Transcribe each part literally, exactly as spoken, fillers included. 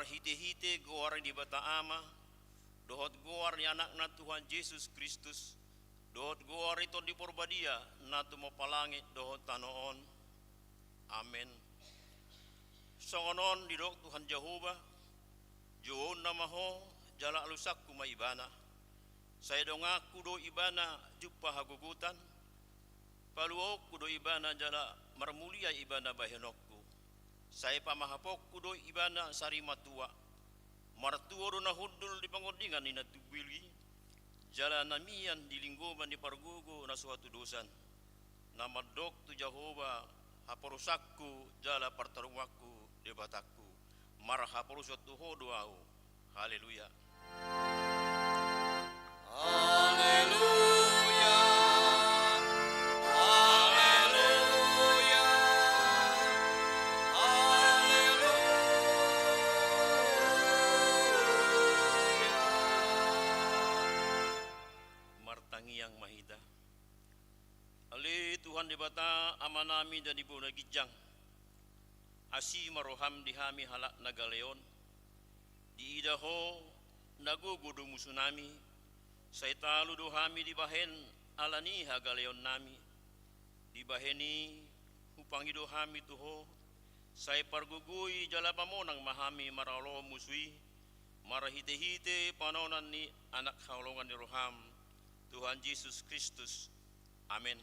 marhite-hite goar ni Debata Ama, dohot goar ni Anakna Tuhan Jesus Kristus, dohot goar ni Tondi Porbadia, na tumompa langit dohot tano on. Amen. Songon on didok Tuhan Jahowa: Jouonna ma ho, jala alusakku ma ibana. Sai donganku do ibana jumpa hagogotan, paluaonku do ibana jala marmulia ibana bahenonku. Sai pamahaponku do ibana sari matua. Martuo do na hundul di pangondingan ni na tumbuli, jala na mian di linggoman ni pargogo na so hatudosan. Na mandok tu Jahowa haporusangku jala partarunganku, Debatangku. Marhaporusan tu ho do ahu. Haleluya. Haleluya. Haleluya. Haleluya. Martangiang ma hita. Ale Tuhan Debata, Amanami na di banua ginjang, asi ma roham di hami halak na gale on. Diida ho na gogo do musunami, sai talu do hami dibahen ala ni hagaleonnami. Dibahen i hupangido hami tu ho, sai pargogoi jala pamonang ma hami maralohon musu i, marhite-hite panaonan ni Anak haholongan ni roham, Tuhan Jesus Kristus. Amen.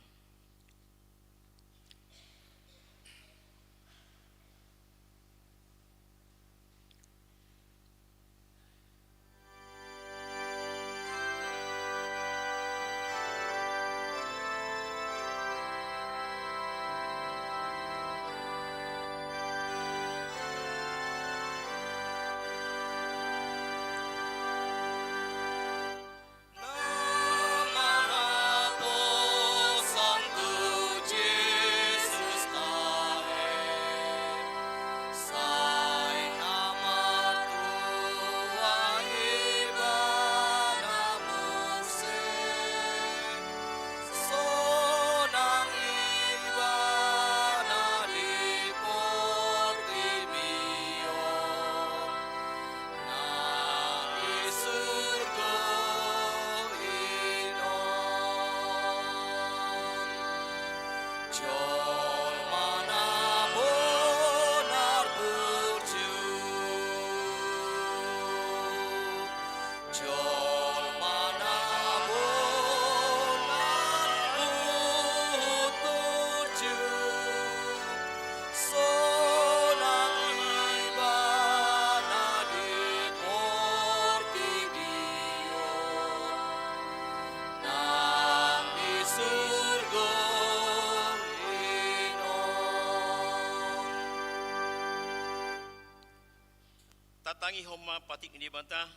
Tatangihon ma patik ni Debata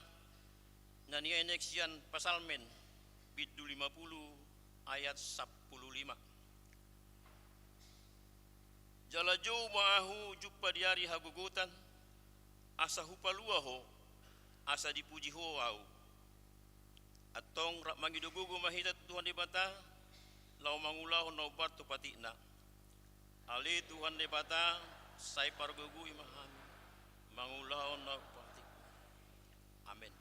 na nianek sian Psalmen, bindu lima pulu ayat sampulu lima. Jala jou ma ahu jumpa di ari hagogotan, asa hupalua ho, asa dipuji ho ahu. Antong rap mangido gogo ma hita tu Tuhan Debata, laho mangulahon na hombar tu patikna. Ale Tuhan Debata, sai pargogoi ma hami mangulahon na patikmu. Amen.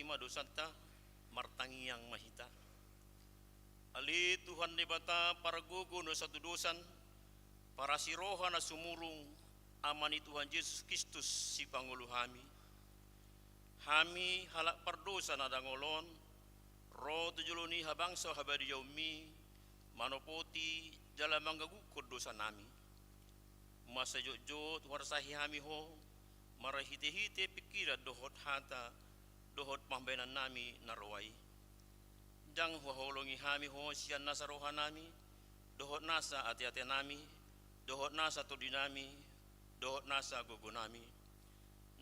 ma dosanta, martangiang ma hita. Ale Tuhan Debata, pargogo na satudosan, parasi roha na sumurung, Ama ni Tuhan Jesus Kristus, sipangolu hami. Hami halak pardosa na dangol on, ro tu jolo ni habangso habadiaonmi, manopoti jala manggagungkon dosanami. Masa jotjot huarsahi hami Ho, marhitehite pingkiran dohot hata, dohot pambahenannami na roa i. Ndang huhaholongi hami Ho sian nasa rohanami, dohot nasa ateatenami, dohot nasa tondinami, dohot nasa gogonami.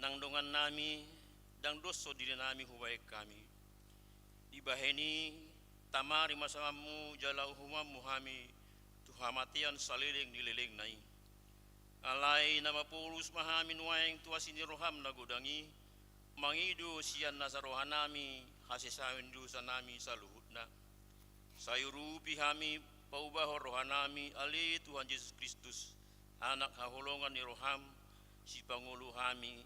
Nang dongannami, ndang dos ho dirinami hubahen hami. Dibahen i, tama rimasamanmu jala uhumanmu hami tu hamatean saleleng ni lelengna i. Alai na mapolus ma hami nuaeng tu asi ni roham na godang i, mangido sian nasa rohanami hasesaon ni dosanami saluhutna. Sai urupi hami, paubahon rohanami, ale Tuhan Jesus Kristus, Anak haholongan ni roham, sipangolu hami,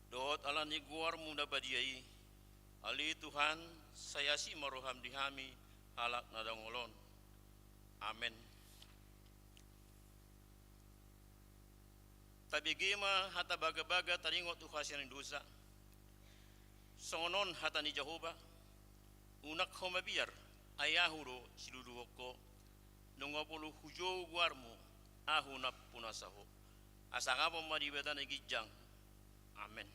dohot ala ni goarmu na badia i. Ale Tuhan, sai asi ma roham di hami, halak na dangol on. Amen. Tabege ma hata bagabaga taringot tu hasesaan ni dosa. Songon on hata ni Jahowa: Unang ho mabiar, ai Ahu do siluluhon ho. Nunga pola hujou goarmu, Ahu nampunasa ho. Hasangapon ma Debata na ginjang. Amen.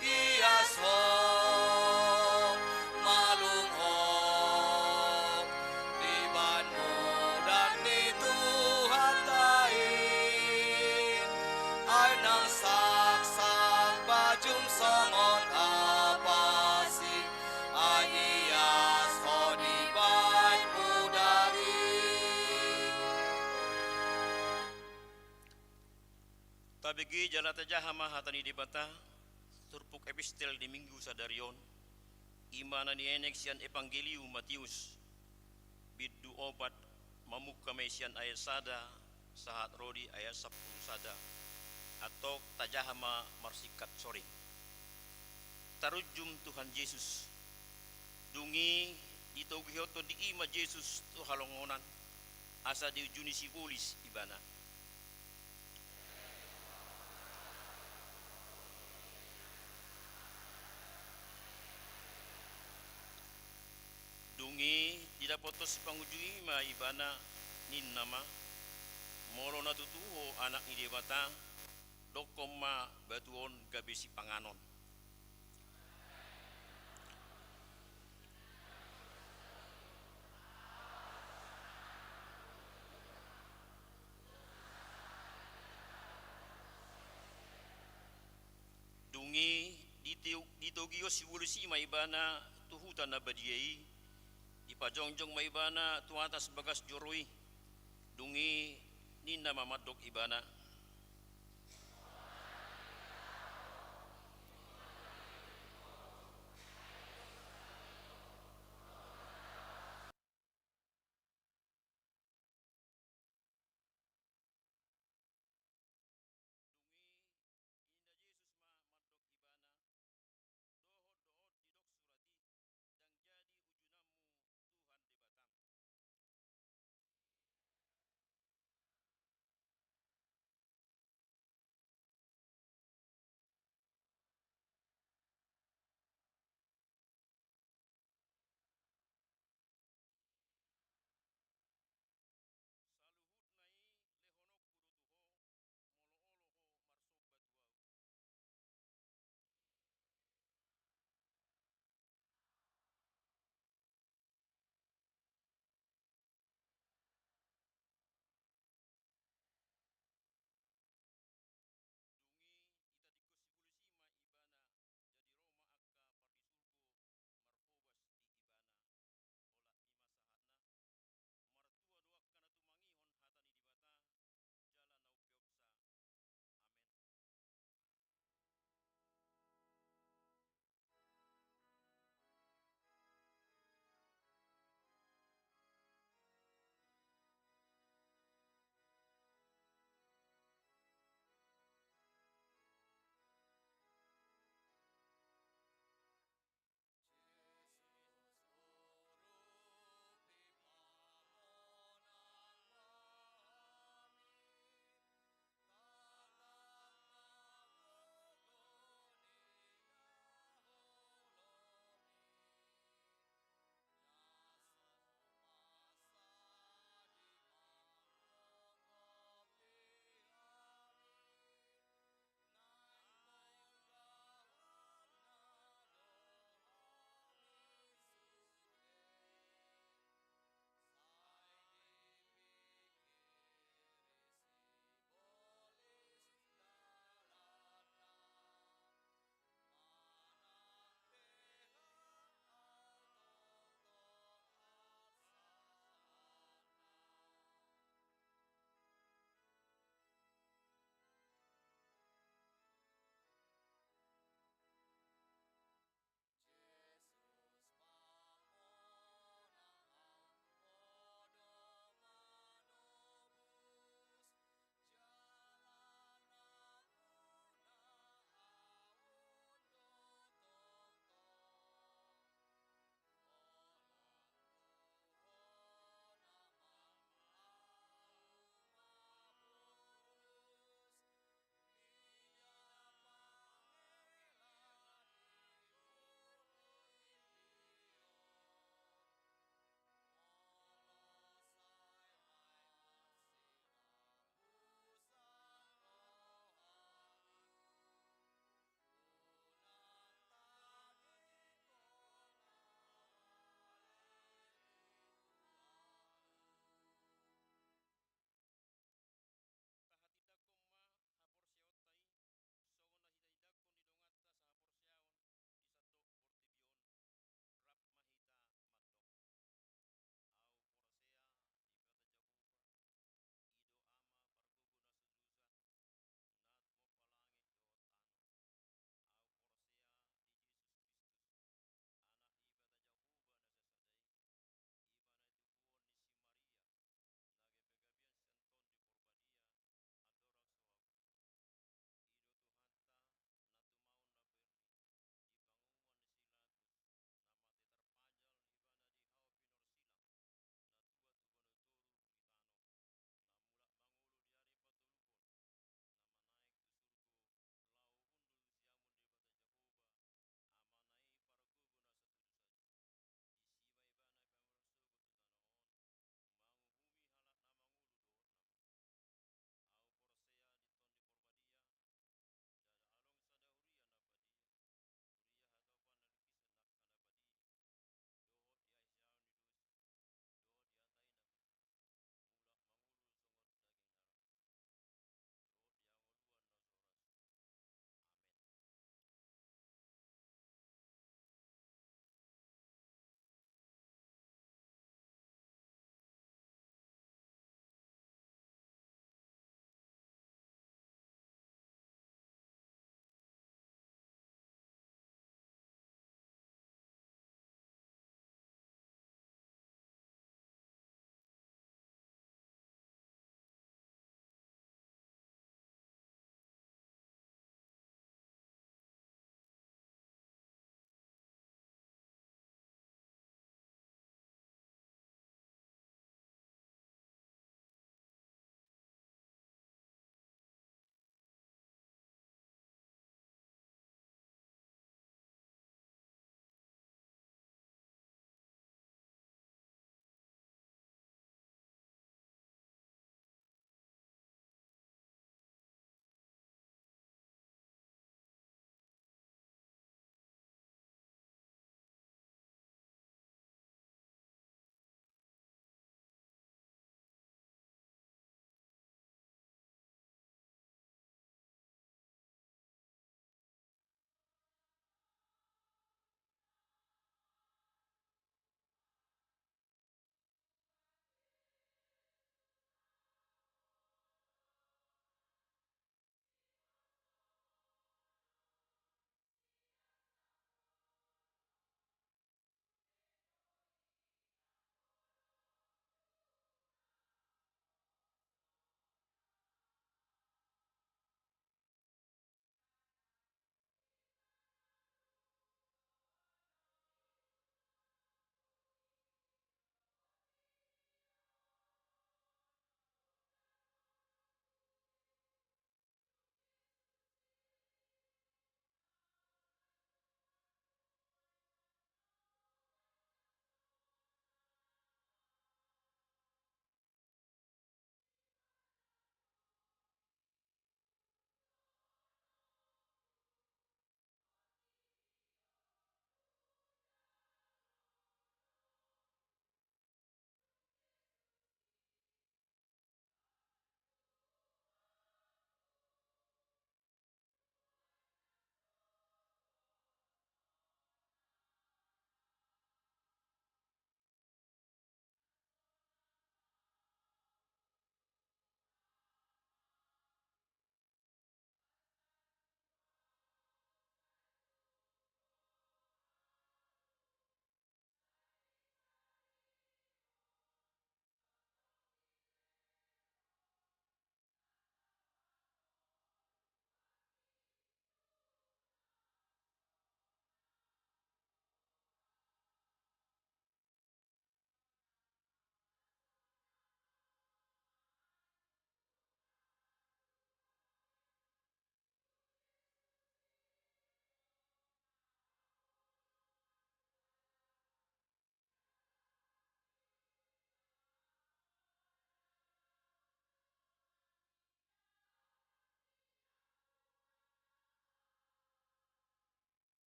Ias ho, malum ho, dibahen mudan ni Tuhanta i. Ai nang saksak pajum songon apasi, ai ias ho dibahen mudan i. Tabege jala tajaha ma hata ni Debata, turpuk epistel di Minggu sadari on, i ma na nienet sian Evangelium Mateus, bindu opat, mamungka ma i sian ayat sada, sahat ro di ayat sampulu sada, antong tajaha ma marsingkat soring. Tarunjum Tuhan Jesus. Dung i ditogihon tondi i ma Jesus tu halongonan, asa diunjuni sibolis ibana. Dung i didapothon sipangunjung i ma ibana, ninna ma: Molo na tutu ho Anak ni Debata, dokhon ma batu on gabe sipanganon. Dung i ditio-, ditogihon sibolis i ma ibana tu huta na badia i, dipajongjong ma ibana tu atas bagas joro i. Dung i ninna ma mandok ibana: Dung i ninna Jesus ma mandok ibana: Dohot do on didok surat i, ndang jadi ujunanmu Tuhan Debatam.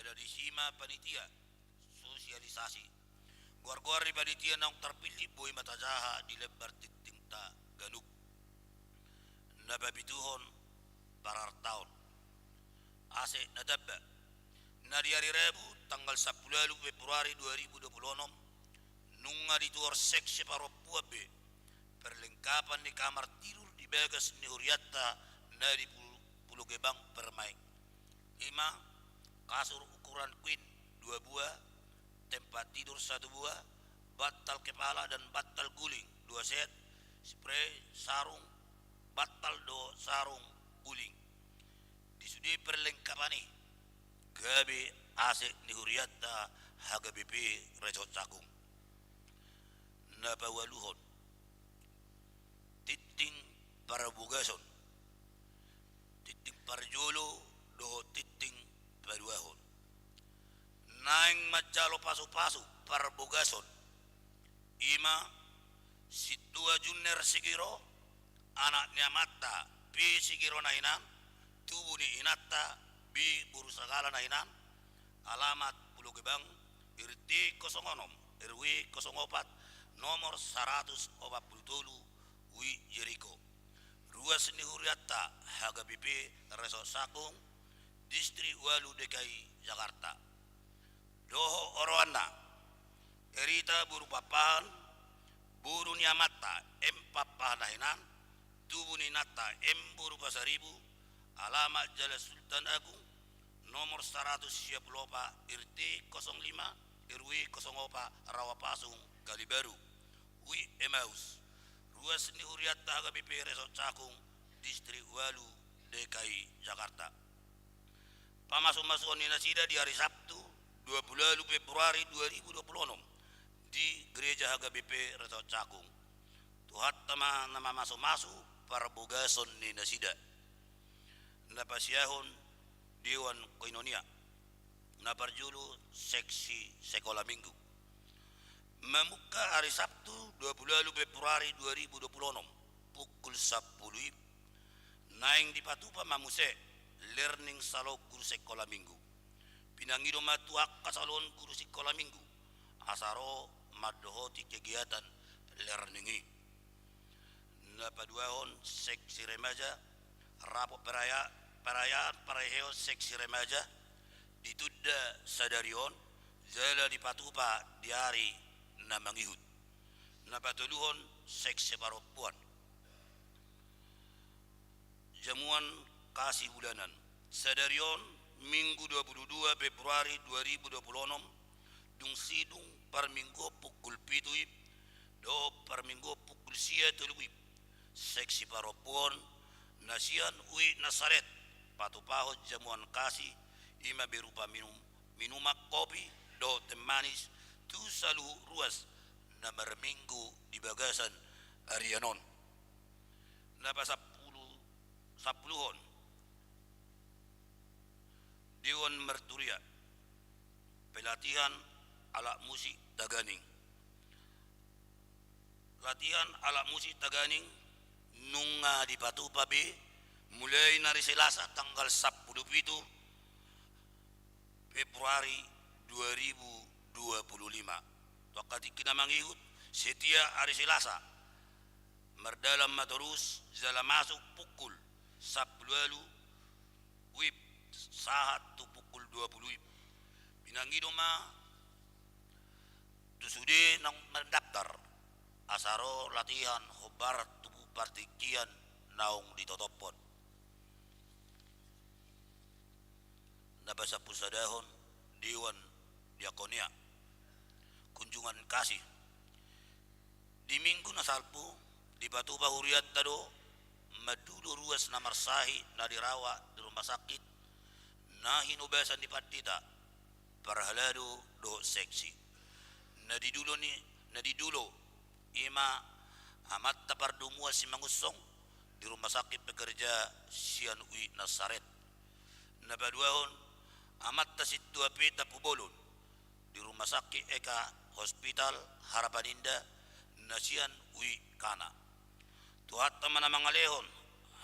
Dari sima panitia sosialisasi. Goar-goar ni panitia naung tarpillit boi ma tajaha di lembar tintingta ganup. Na papituhon, parartaon. Ase na tamba. Na di ari Rabu tanggal sampulu ualu Februari dua ribu dua puluh onom, nunga dituhor seksi parompuan be perlengkapan ni kamar tidur di bagas ni hurianta na di Pul-, Pulo Gebang Permain. Ima kasur ukuran queen dua buah, tempat tidur satu buah, bantal kepala dan bantal guling dua set, spray, sarung, bantal dohot sarung guling. Di sude perlengkapan i gabe ase ni hurianta H K B P Resort Cakung. Na paualuhon, tinting parbogason, tinting parjolo dohot tinting paduahon. Naeng manjalo pasu-pasu parbogason, ima sintua Junner Sigiro, anak ni amanta P Sigiro na hinan, tubu ni inanta B Boru Sagala na hinan, alamat Pulo Gebang, R T kosong onom, R W kosong opat, nomor saratus opat pulu tolu, Ui Jeriko. Ruas ni hurianta H K B P Resort Cakung, Distrik ualu D K I Jakarta. Dohot oroanna, Erita boru Pakpahan, boru ni amanta M Pakpahan na hinan, tubu ni inanta M boru Pasaribu, alamat Jalan Sultan Agung, nomor saratus sia pulu opat, R T kosong lima, R W kosong opat, Rawa Pasung, Kalibaru. Ui Emaus. Ruas ni hurianta H K B P Resort Cakung, Distrik ualu D K I Jakarta. Pamasu-masuon ni nasida di ari Sabtu dua pulu ualu Februari dua ribu dua pulu onom di Gereja H K B P Resort Cakung. Tuhanta ma na mamasu-masu parbogason ni nasida. Na pasiahon Dewan Koinonia. Na parjolo seksi sekolah minggu. Mamungka ari Sabtu dua pulu ualu Februari dua ribu dua pulu onom, pukul sampulu I P, naeng dipatupa ma muse learning salon guru sekolah minggu. Pinangido ma tu angka salon guru sekolah minggu asa ro mandohoti kegiatan learning i. Na paduahon seksi remaja, rapot peraya-, perayaan parheheon seksi remaja ditunda sadari on jala dipatupa di ari na mangihut. Na patoluhon seksi parompuan. Jamuan kasih bulanan. Sadari on, Minggu dua pulu dua Februari dua ribu dua pulu onom, dung sidung parmingguon pukul pitu I P dohot parmingguon pukul sia tolu I P, seksi parompuan na sian Ui Nasaret patupahon jamuan kasih, ima berupa minum, minuman kopi dohot teh manis tu saluhut ruas na marminggu di bagasan arian on. Na pasampulu, sampuluhon, Dewan Marturia, pelatihan alat musik Taganing. Latihan alat musik Taganing nunga dipatupa be mulai na ari Selasa tanggal sampulu pitu Februari dua ribu dua pulu lima. Tu angka tingki na mangihut, setiap ari Selasa, mardalan ma torus jala masuk pukul sampulu ualu I P sahat tu pukul dua pulu I P. Pinangido ma tu sude naung mandaftar asa ro latihan hombar tu partingkian naung ditotophon. Na pasampulu sadahon, Dewan Diakonia. Kunjungan kasih. Di Minggu na salpu, dipatupa hurianta do mandulo ruas na marsahit na dirawat di rumah sakit na hinobasan ni pandita, parhalado dohot seksi. Na didulo ni, na didulo, ima amanta pardomuan Simangunsong di Rumah Sakit Pekerja sian Ui Nasaret. Na paduahon, amanta sintua P Tampubolon di Rumah Sakit Eka Hospital Harapan Indah na sian Ui Kana. Tuhanta ma na mangalehon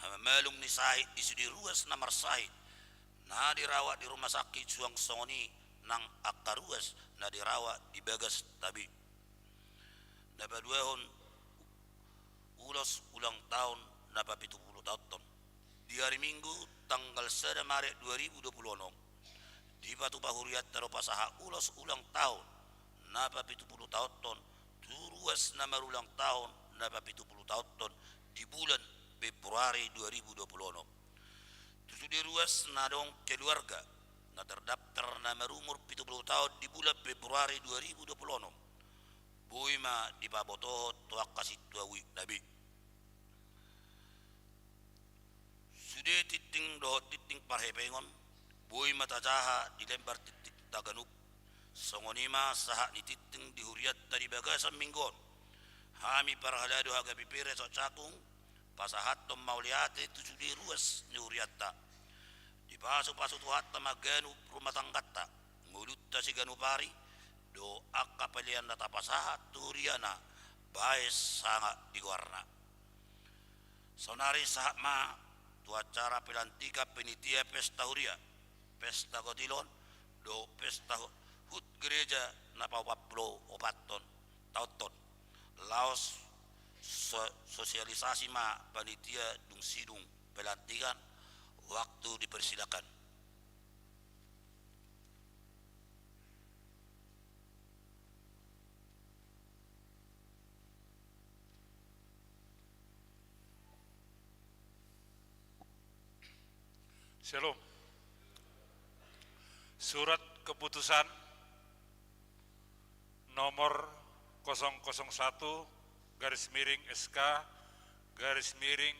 hamamalum ni sahit di sude ruas na marsahit na dirawat di rumah sakit suang songon i nang angka ruas na dirawat di bagasta be. Na paduahon, ulos ulang tahun na papitupulu taonhon. Di hari Minggu tanggal sada Maret dua ribu dua puluh enam, dipatupa hurianta do pasahat ulos ulang tahun na papitupulu taonhon tu ruas na marulang tahun na papitupulu taonhon di bulan Februari dua ribu dua puluh enam. Tu sude ruas na adong keluarga na terdaftar na marumur pitupulu tahun di bulan Februari dua ribu dua puluh enam, boi ma dipabotohon tu angka sintua uikna be. Sude tingting dohot tingting parhepengon boi ma tajaha di lembar tingtingta ganup. Songon i ma sahat ni tingting di hurianta di bagasan minggu on. Hami parhalado H K B P P Resort Cakung pasahathon mauliate tu sude ruas ni hurianta. Dipasupasu Tuhanta ma ganup rumah tangganta, ngolunta siganup ari, dohot angka pelean na tapasahat tu huriana bahen sangap di goarna. Saonari sahat ma tu acara pelantikan panitia pesta huria, pesta gotilon, dohot pesta hu-, hut gereja na paopat pulu opathon taonhon. Laos so-, sosialisasi ma panitia dung sidung pelantikan, waktu dipersilakan. Syalom. Surat keputusan nomor kosong kosong satu garis miring S K garis miring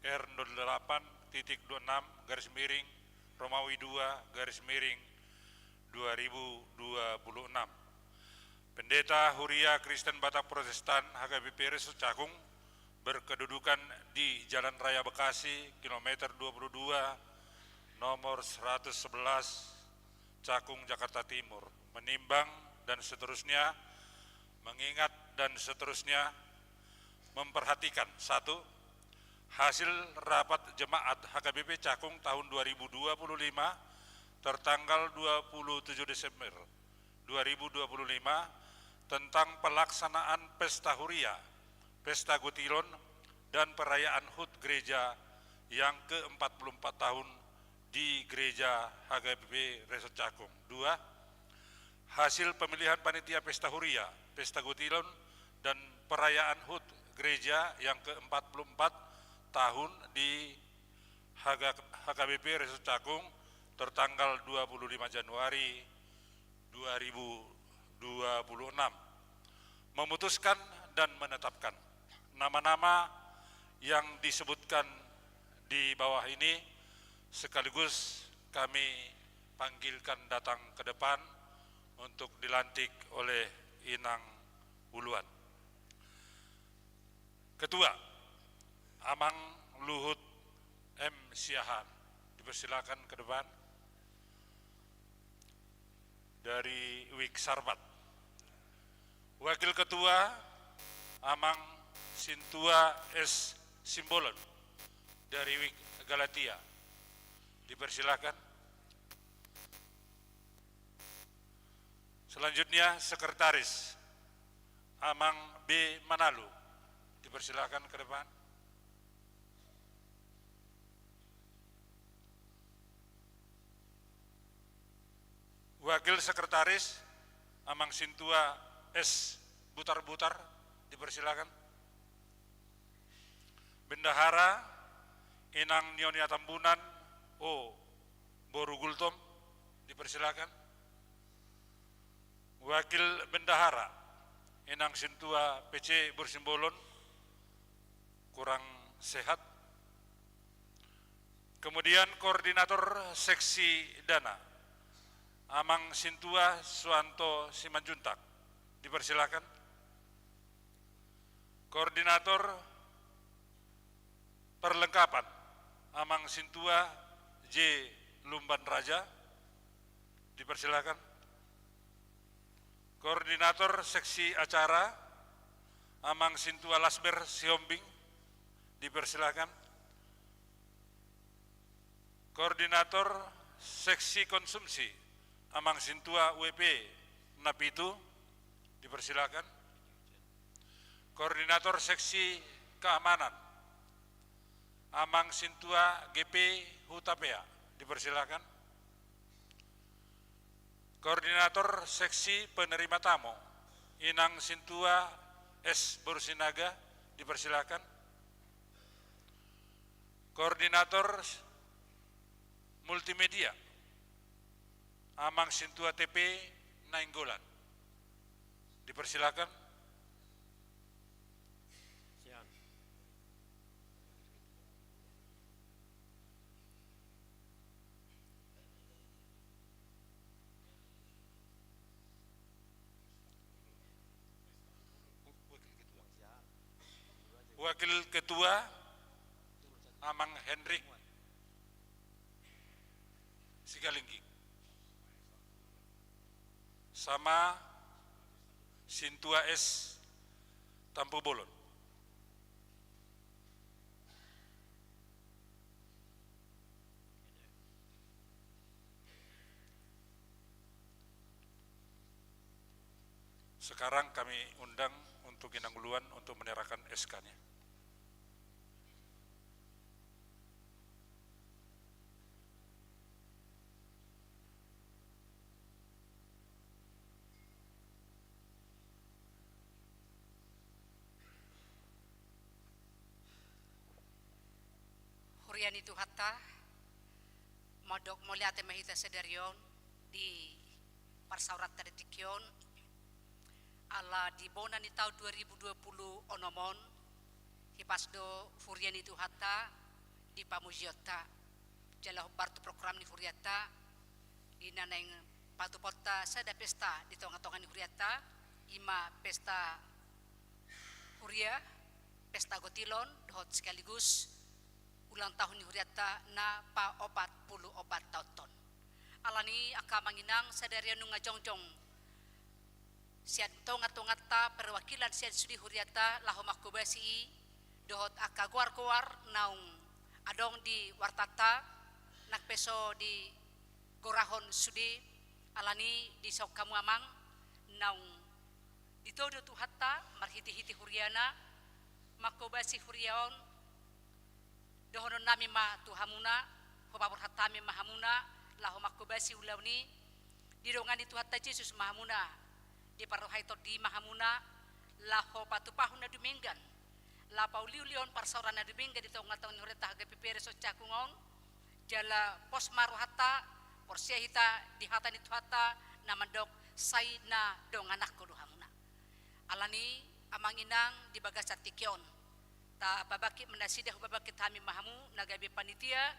R nol delapan titik dua enam garis miring Romawi dua garis miring dua ribu dua puluh enam. Pendeta Huria Kristen Batak Protestan H K B P P Resort Cakung berkedudukan di Jalan Raya Bekasi, kilometer dua puluh dua, nomor seratus sebelas, Cakung, Jakarta Timur, menimbang dan seterusnya, mengingat dan seterusnya, memperhatikan, satu, hasil rapat jemaat H K B P Cakung tahun dua ribu dua puluh lima, tertanggal dua puluh tujuh Desember dua ribu dua puluh lima, tentang pelaksanaan pesta huria, pesta gotilon, dan perayaan hut gereja yang ke empat puluh empat tahun di Gereja H K B P P Resort Cakung. Dua, hasil pemilihan panitia pesta huria, pesta gotilon, dan perayaan hut gereja yang ke empat puluh empat tahun di H K, H K B P P Resort Cakung tertanggal dua puluh lima Januari dua ribu dua puluh enam. Memutuskan dan menetapkan nama-nama yang disebutkan di bawah ini sekaligus kami panggilkan datang ke depan untuk dilantik oleh Inang Uluan. Ketua, Amang Luhut M Siahaan, dipersilakan ke depan. Dari Wik Sarpat. Wakil Ketua, Amang Sintua S Simbolon dari Wik Galatia. Dipersilakan. Selanjutnya, Sekretaris, Amang B Manalu. Dipersilakan ke depan. Wakil Sekretaris, Amang Sintua S Butarbutar, dipersilakan. Bendahara, Inang Nyonya Tambunan O Boru Gultom, dipersilakan. Wakil Bendahara, Inang Sintua P C Bursimbolon, kurang sehat. Kemudian Koordinator Seksi Dana, Amang Sintua Suanto Simanjuntak, dipersilakan. Koordinator Perlengkapan, Amang Sintua J Lumban Raja, dipersilakan. Koordinator Seksi Acara, Amang Sintua Lasber Sihombing, dipersilakan. Koordinator Seksi konsumsi, Amang Sintua W P Napitu, dipersilakan. Koordinator seksi keamanan, Amang Sintua G P Hutapea, dipersilakan. Koordinator seksi penerima tamu, Inang Sintua S Boru Sinaga, dipersilakan. Koordinator multimedia, Amang Sintua T P Nainggolan, dipersilakan. Siap. Wakil Ketua, Amang Henrik Sigalingging, sama Sintua S Tampubolon. Sekarang kami undang untuk Inang Uluan untuk menyerahkan S K-nya. Huria ni Tuhanta, mandok mauliate ma hita sadari on di parsaoranta di tingki on, ala di bona ni taon dua ribu dua puluh onom on, hipas do huria ni Tuhanta di pamujionta, jala hombar tu program ni hurianta, di na naeng patupaonta sada pesta di tonga-tonga ni hurianta, i ma pesta huria, pesta gotilon, dohot sekaligus ulang tahun ni hurianta na paopat pulu opat taonhon. Alani angka amang inang, sadari on nunga jongjong sian tonga-tonganta perwakilan sian sude hurianta laho manghobasi i, dohot angka goar-goar naung adong di wartanta, nang pe so di gorahon sude, alani dison hamu amang naung ditodo Tuhanta marhite-hite huriana, manghobasi huria on, dohonon nami ma tu hamuna, hupaborhat hami ma hamuna, laho manghobasi ulaon i, didongani Tuhanta Jesus ma hamuna, diparrohai tondi ma hamuna, laho patupahon na dumenggan, laho pauliulihon parsaoran na dumenggan di tonga-tonga ni hurianta H K P P R S on Cakung on, jala pos ma rohanta, porsea hita di hata ni Tuhanta, na mandok sai na donganan ho do hamuna. Alani amang inang di bagasan tingki on, tapabangkit ma nasida, hupabangkit hami ma hamu na gabe panitia,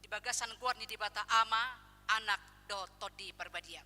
di bagasan goar ni Debata Ama, Anak, dohot Tondi Parbadia.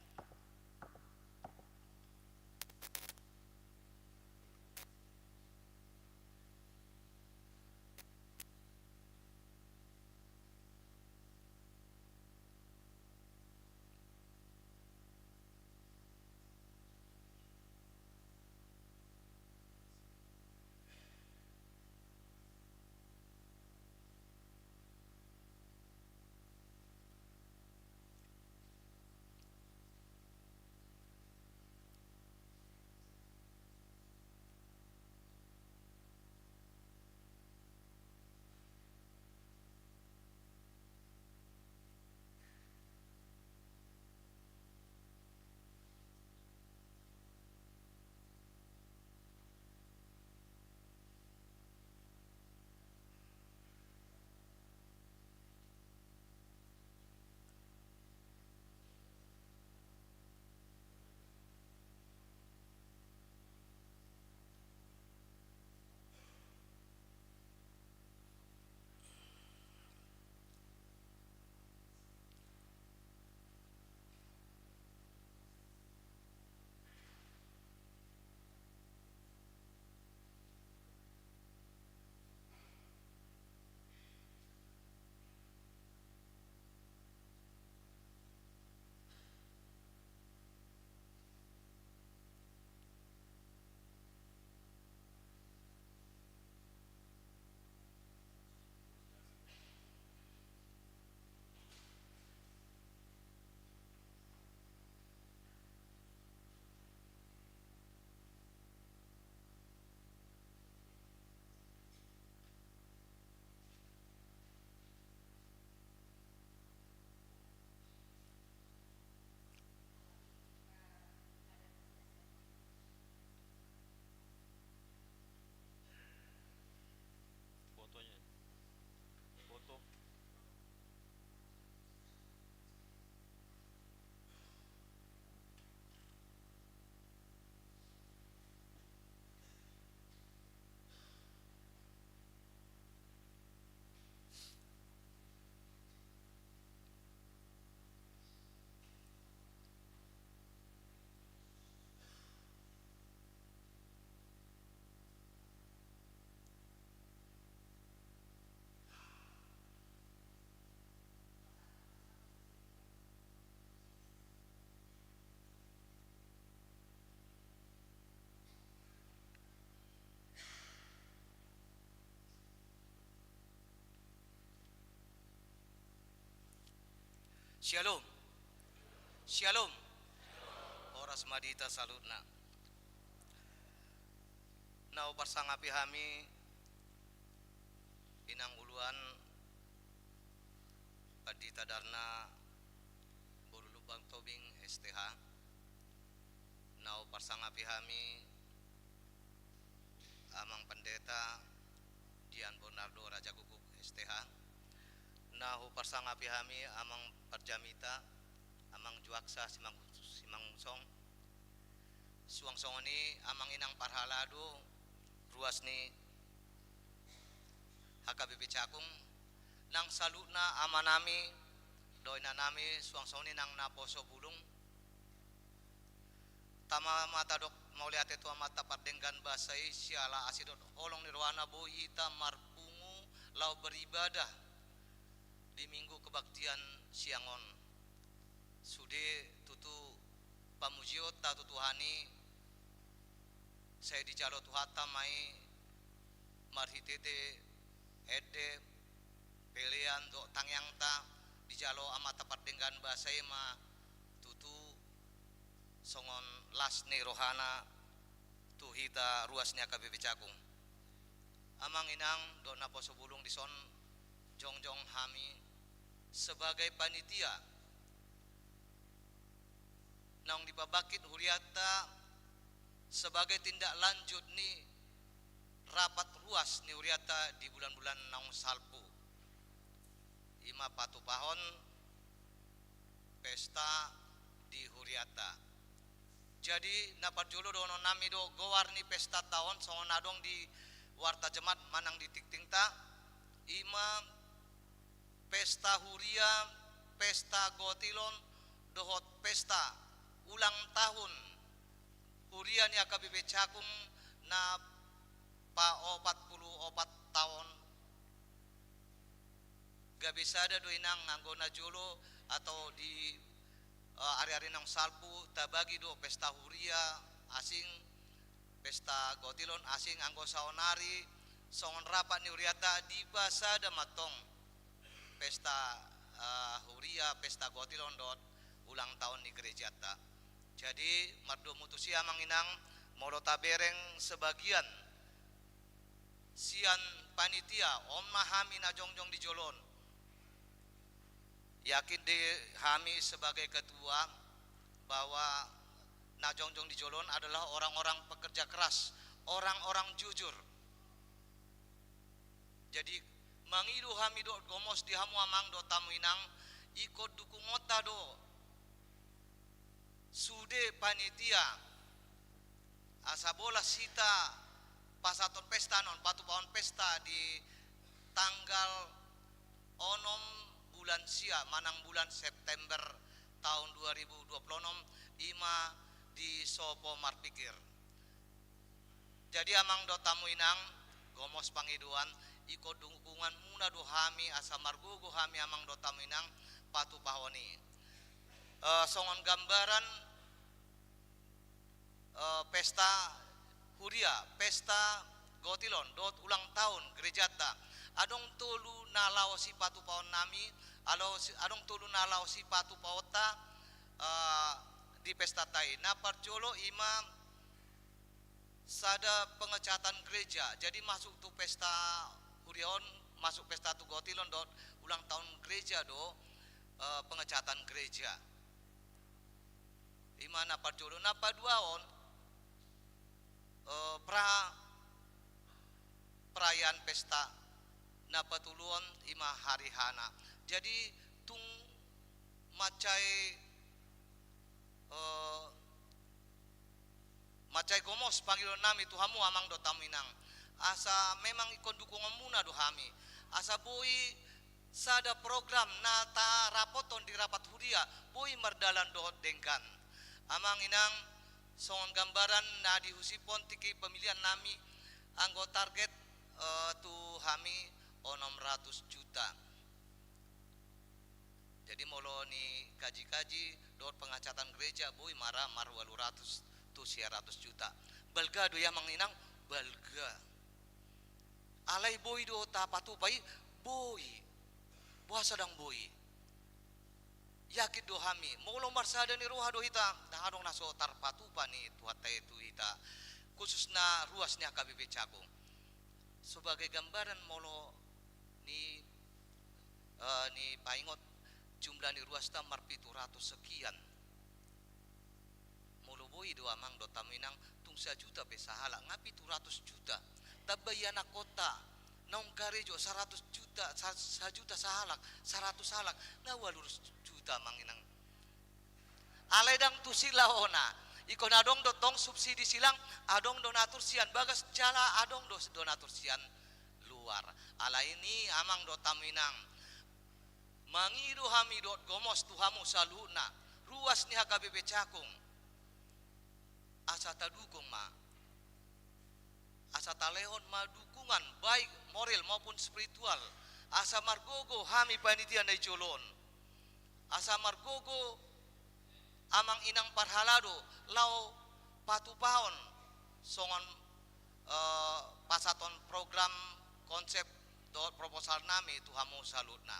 Syalom. Syalom. Horas ma di hita saluhutna. Na huparsangapi hami inang uluan Pandita Darna boru Lumbang Tobing S T H. Na huparsangapi hami Amang Pendeta Dian Bernardo Raja Guguk S T H. Na huparsangapi hami Amang Parjamita, Amang Juaksa Simang-, Simangunsong. Suang songon i Amang Inang parhalado ruas ni H K B P Cakung, nang saluhutna amanami dohot inanami, suang songon i nang naposo bulung. Tama ma tadok mauliate tu Amanta pardenggan basa i, siala asi dohot holong ni rohana boi hita marpungu laho beribadah di Minggu Kebaktian siang on. Sude tutu pamujionta tu Tuhan i sai dijalo Tuhanta ma i marhitehite ende, pelean dohot tangiangta, dijalo Amanta pardenggan basa i ma tutu songon las ni rohana tu hita ruas ni H K B P Cakung. Amang Inang dohot naposo bulung, dison jongjong hami sebagai panitia naung dipabangkit hurianta sebagai tindak lanjut ni rapat ruas ni hurianta di bulan-bulan naung salpu. I ma patupahon pesta di hurianta. Jadi, na parjolo dohononnami do goar ni pestanta on, songon na adong di warta Jemmat manang di tingtingta, i ma pesta huria, pesta gotilon, dohot pesta ulang tahun huria ni H K B P Cakung na paopat pulu opat taon. Gabe sada do inang, anggo na jolo atau di, eh, ari-ari naung salpu, tabagi do pesta huria asing, pesta gotilon asing, anggo saonari songon rapat ni hurianta dipasada mantong pesta, eh, huria, pesta gotilon dohot ulang tahun ni gerejanta. Jadi, mardomu tusi Amang Inang, molo tabereng sebagian sian panitia, on ma hami na jongjong di jolo on. Yakin do hami sebagai ketua bahwa na jongjong di jolo on adalah orang-orang pekerja keras, orang-orang jujur. Jadi, mangido hami dohot gomos di hamu Amang dohot hamu Inang, ingkon dukungonta do sude panitia, asa bolas hita pasahathon pesta on, patupahon pesta di tanggal onom bulan sia manang bulan September taon dua ribu dua puluh onom, i ma di Sopo Marpikir. Jadi Amang dohot hamu Inang, gomos pangidoan, ingkon dukunganmuna do hami asa margogo hami Amang dohot hamu Inang patupahon i. Eh, songon gambaran, eh, pesta huria, pesta gotilon dohot ulang tahun gerejanta. Adong tolu na laho sipatupahonnami, alo si-, adong tolu na laho sipatupahonta, eh, di pestanta i. Na parjolo i ma sada pengecatan gereja. Jadi masuk tu pesta huria on, masuk pesta tu gotilon dohot ulang tahun gereja do, eh, pengecatan gereja. I ma na parjolo. Na paduahon, eh, pra-, perayaan pesta. Na patoluhon i ma hari H-na. Jadi tung mansai, eh, mansai gomos pangidoannami tu hamu Amang dohot hamu Inang, asa memang ingkon dukunganmuna do hami, asa boi sada program na tarapothon di rapat huria boi mardalan dohot denggan. Amang Inang, songon gambaran na dihusipon tingki pemiliannami, anggo target, eh, tu hami onom ratus juta. Jadi molo nikaji-kaji dohot pengecatan gereja, boi ma ra marualu ratus tu sia ratus juta. Balga do i Amang Inang, balga. Alai boi do tapatupa i, boi. Boasa ndang boi? Yakin do hami, molo marsada ni roha do hita, ndang adong na so tarpatupa ni Tuhanta i tu hita, khususna ruas ni H K B P Cakung. Sebagai gambaran molo ni, eh, ni paingot jumlah ni ruasta marpitu ratus sekian. Molo boi do amang dohot hamu inang, tung sajuta pe sahalak, nga pitu ratus juta. Tamba i anak kota, naung karejo saratus juta, sa-, sajuta sahalak, saratus halak, nga ualu ratus juta amang inang. Alai ndang tu silaona. Ingkon adong do tong subsidi silang, adong donatur sian bagas jala adong do donatur sian luar. Alai ni amang dohot hamu inang, mangido hami dohot gomos tu hamu saluhutna, ruas ni H K B P Cakung, asa tadukung ma, asa talehon ma dukungan baik moral maupun spiritual, asa margogo hami panitia na di jolo on, asa margogo amang inang parhalado laho patupahon songon, eh, pasahathon program, konsep dohot proposal nami tu hamu saluhutna.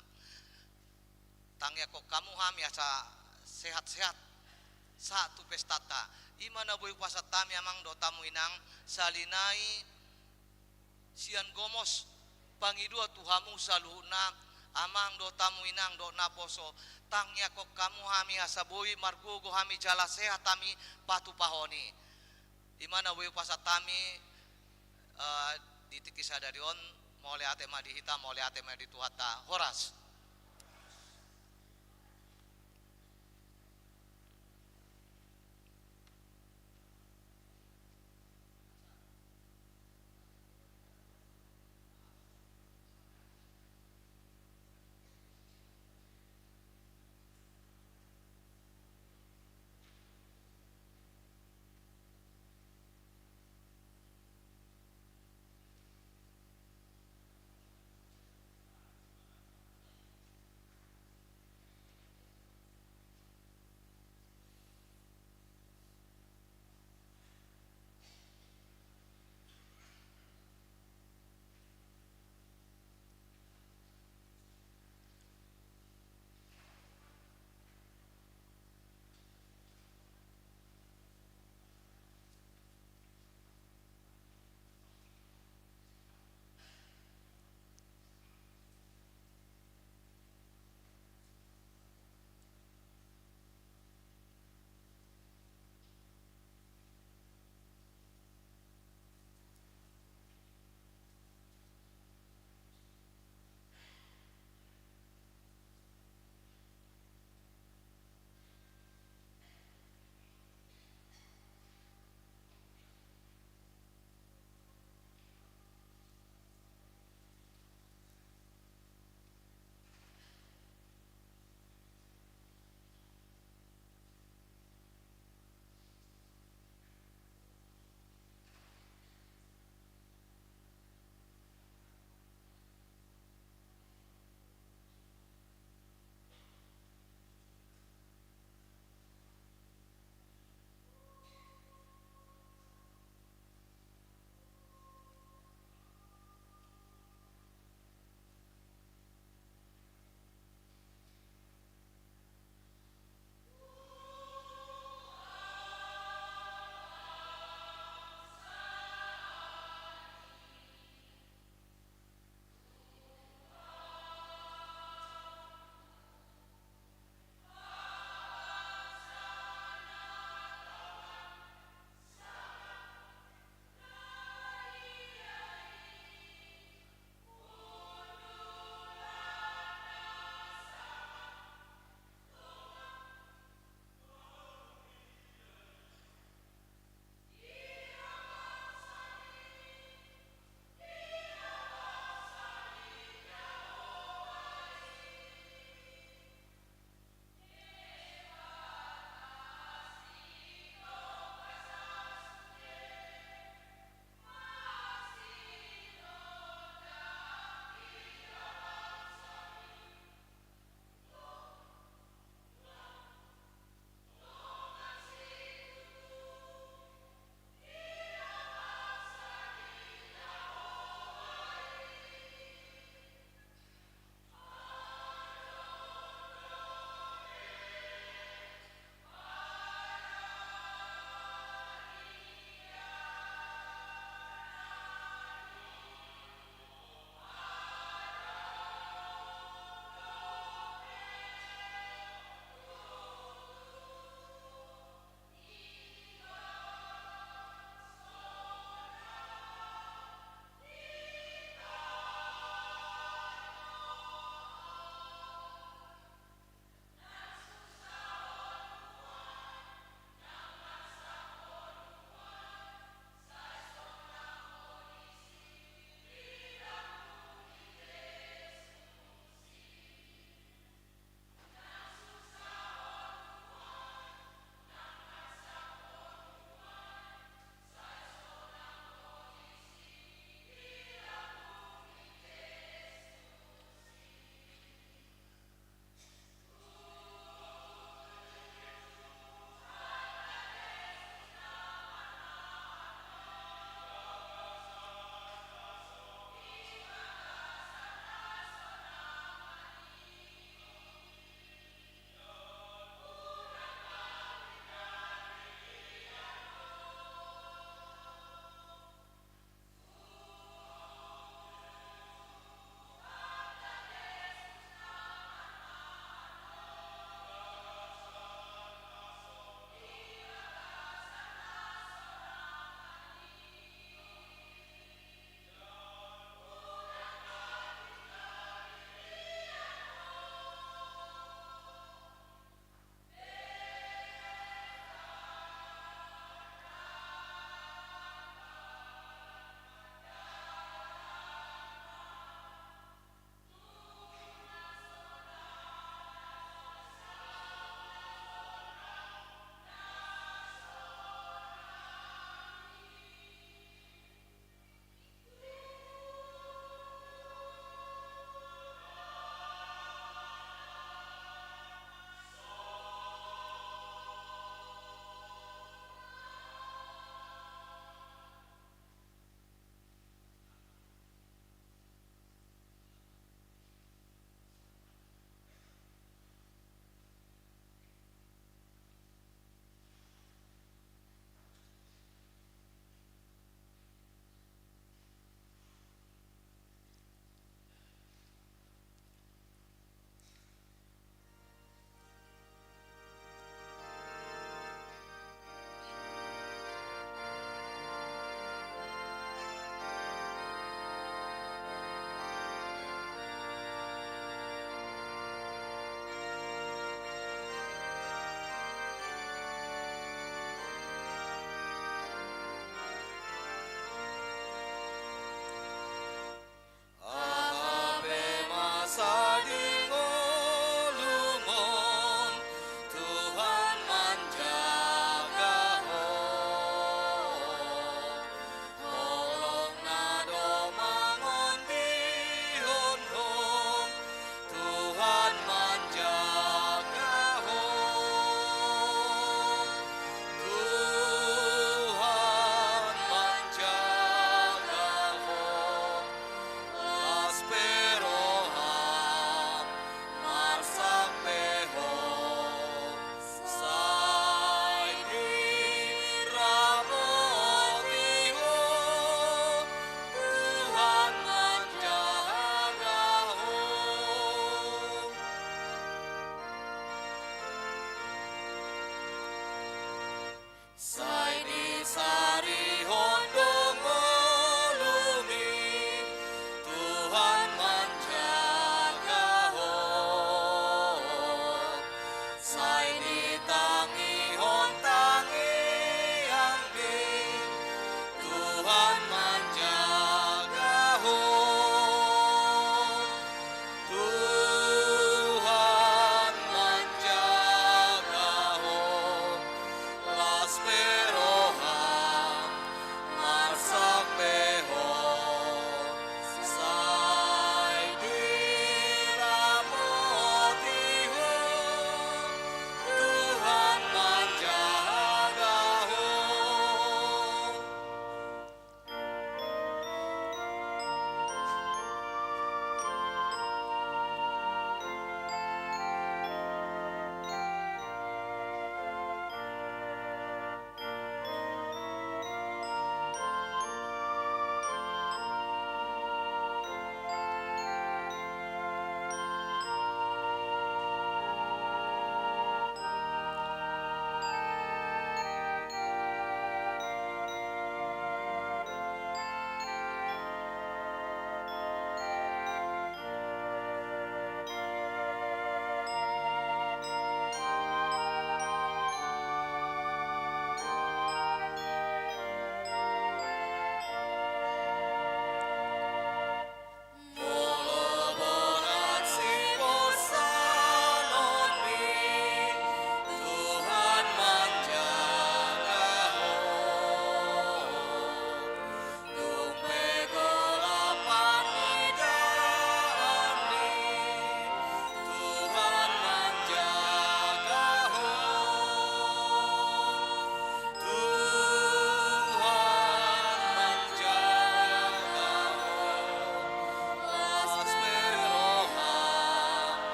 Tangiangkon hamu hami asa sehat-sehat sahat tu pestanta. I ma na boi hupasahat hami amang dohot hamu inang, sahali nai sian gomos pangidoan tu hamu saluhutna, amang dohot hamu inang dohot naposo, tangiangkon hamu hami asa boi margogo hami jala sehat hami patupahon i. I ma na boi hupasahat hami, eh, di tingki sadari on. Mauliate ma di hita, mauliate ma di Tuhanta. Horas.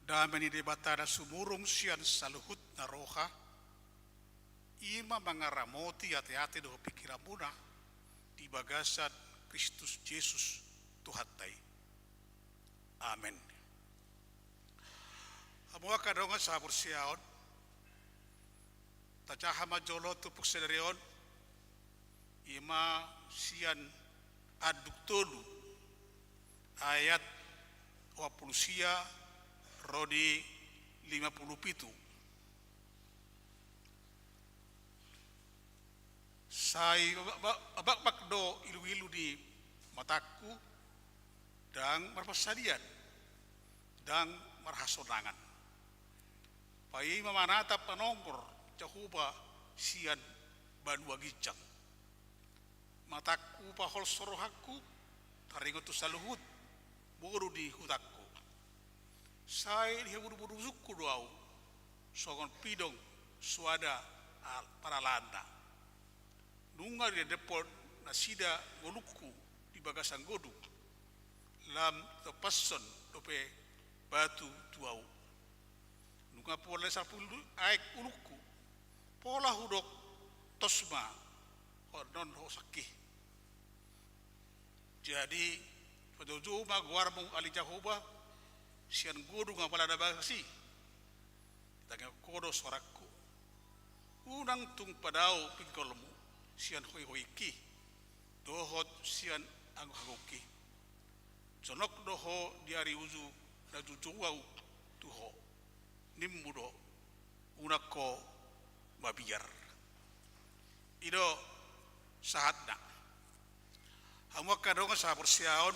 Dame ni Debata na sumurung sian saluhut na roha, i ma mangaramoti ateate dohot pingkiranmuna di bagasan Kristus Jesus Tuhanta i. Amen. Hamu angka dongan sahaporseaon, tajaha ma jolo turpuk sadari on, i ma sian Anduk tolu ayat opat pulu sia ro di lima pulu pitu. Sai ba-, ba-, babakbak do iluilu ni matangku, ndang marpansadian, ndang marhasonangan. Paima manatap manongkor Jahowa sian banua ginjang. Matangku paholso rohangku, taringot tu saluhut boru ni hutangku. Sai dihabudubudu musungku do ahu, songon pidong soada al-, paralaanna. Nunga didendephon nasida ngolungku di bagasan godung, lam topashon dope batu tu ahu. Nunga pola disarpuli aek ulungku, pola hudok tos ma ho annon ho sangkih. Jadi, pajoujou ma goarmu ale Jahowa, sian godung apala na bagas i ditangihon ho do soarangku. Unang tung padao pinggolmu sian hoihoi i, dohot sian anggo hagok i. Jonok do ho di ari uju na joujou ahu tu ho. Nimmu do, unang ho mabiar. I do sahatna. Hamu angka dongan sahaporseaon,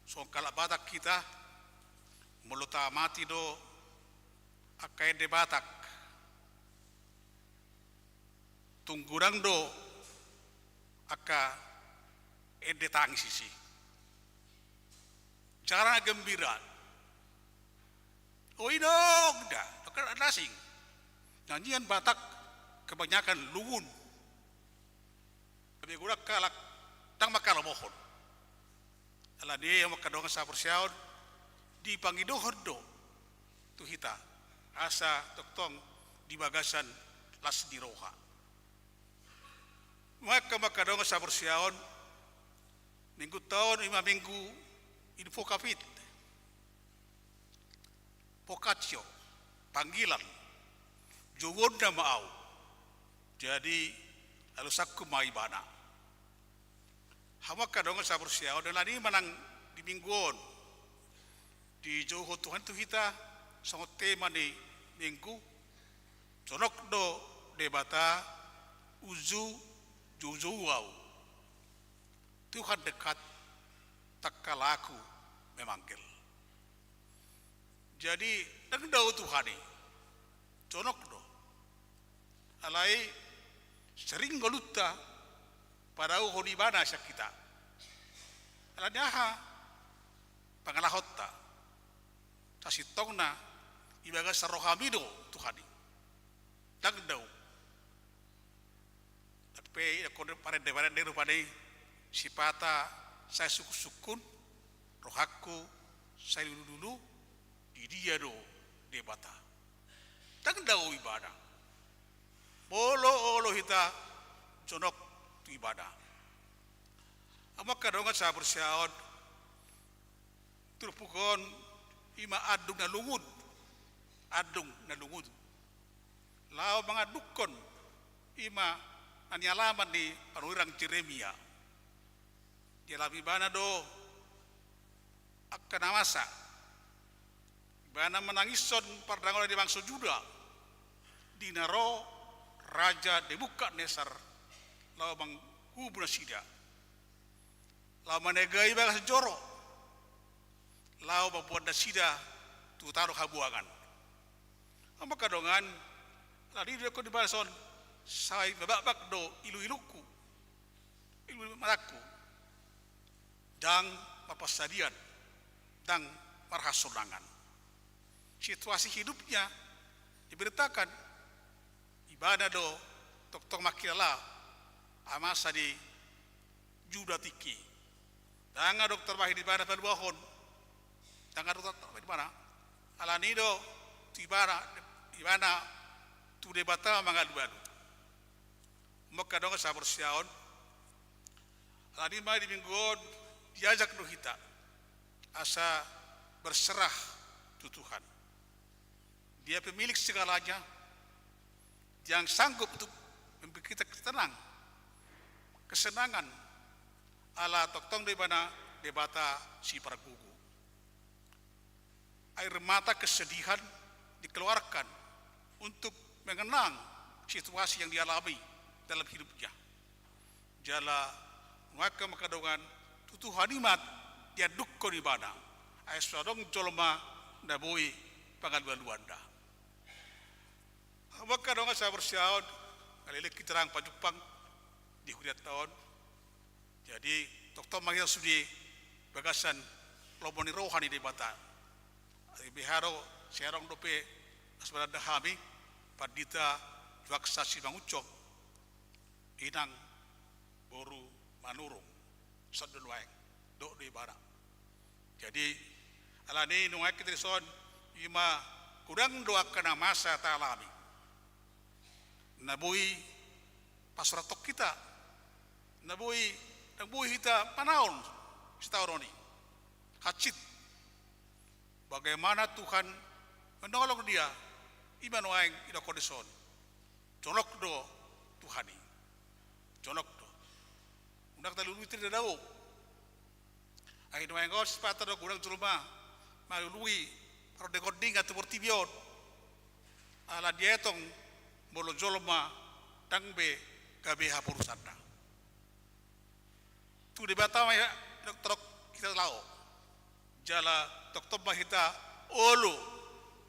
songon halak Batak hita, molo taamati do angka ende Batak, tung godang do angka ende tangis disi. Jarang gembira. O, i do, da, angka na asing. Na nian Batak kebanyakan lungun. Gabe godang halak ndang mangkalomohon. Alani i hamu angka dongan sahaporseaon, dipangidohon do tu hita asa tongtong di bagasan las ni roha. Maka hamu angka dongan sahaporseaon, minggunta on i ma minggu invocavit, vocatio, panggilan, jouonna ma ahu. Jadi, alusangku ma ibana. Hamu angka dongan sahaporseaon, alani i manang di minggu on dijouhon Tuhan tu hita songon tema ni minggu, jonok do Debata uju joujou ahu. Tuhan dekat tatkala aku memanggil. Jadi, ndang dao Tuhan i, jonok do. Alai sering ngolunta padaohon ibana sian hita. Alani aha? Pangalahonta, sasintongna, di bagasan rohami do Tuhan i. Ndang dao. Tapi, parende-parende rupani, sipata sai sungkunsungkun, rohangku sai lulululu, di dia do Debata. Ndang dao ibana. Molo olo hita jonok tu ibana. Hamu angka dongan sahaporseaon, turpuk on i ma andung na lungun. Andung na lungun. Laho mangandungkon i ma na nialaman ni panurirang Jeremia. Dialami ibana do angka na masa. Ibana manangishon pardangonan ni bangso Juda di na ro Raja Nebukadnesar laho manggubu nasida, laho manegai bagas joro, laho mamboan nasida tu tano habuangan. Hamu angka dongan, alani i didok ibana songon, sai babakbak do iluilungku, iluilu matangku, ndang marpansadian, ndang marhasonangan. Situasi hidupnya diberitakan, ibana do tongtong mangkilala amasa di Juda tingki. Ndang adong tarbahen ibana paluahon. Ndang adong tarbahen ibana. Ni do tu ibana, ibana tu Debata mangalualu. Maka dongan sahaporseaon, alani ma di minggu on diajak do hita asa berserah tu Tuhan. Dia pemilik segalanya, yang sanggup untuk memberi kita ketenang, kesenangan, ala tongtong do ibana Debata sipargugu. Air mata kesedihan dikeluarkan untuk mengenang situasi yang dialami dalam hidupnya. Jala nuaeng ma angka dongan, tu Tuhan i ma diandukkon ibana, ai so adong jolma na boi pangalualuanna. Hamu angka dongan sahaporseaon, ngaleleng hita nang pajumpang di hurianta on. Jadi tongtong ma hita sude bagasan lomo ni roha ni Debata. Ai beha do, sai adong dope na so mananda hami, Pandita Juaksa Simangunsong, Inang boru Manurung, songon i nuaeng, dok do ibana. Jadi alani nuaeng hita dison, i ma godang do angka na masa taalami, na boi pasorathon hita, na boi, na boi hita manaon sitaonon i. Hansit bagaimana Tuhan menolong dia, i ma nuaeng didokkon dison. Jonok do Tuhan i. Jonok do. Unang talului tu na dao. Ai nuaeng on sipata do godang jolma malului parondingondingan tu portibi on, ala dietong molo jolma ndang be gabe haporusanna. Tu Debata ma hita torop hita laho, jala tongtong ma hita olo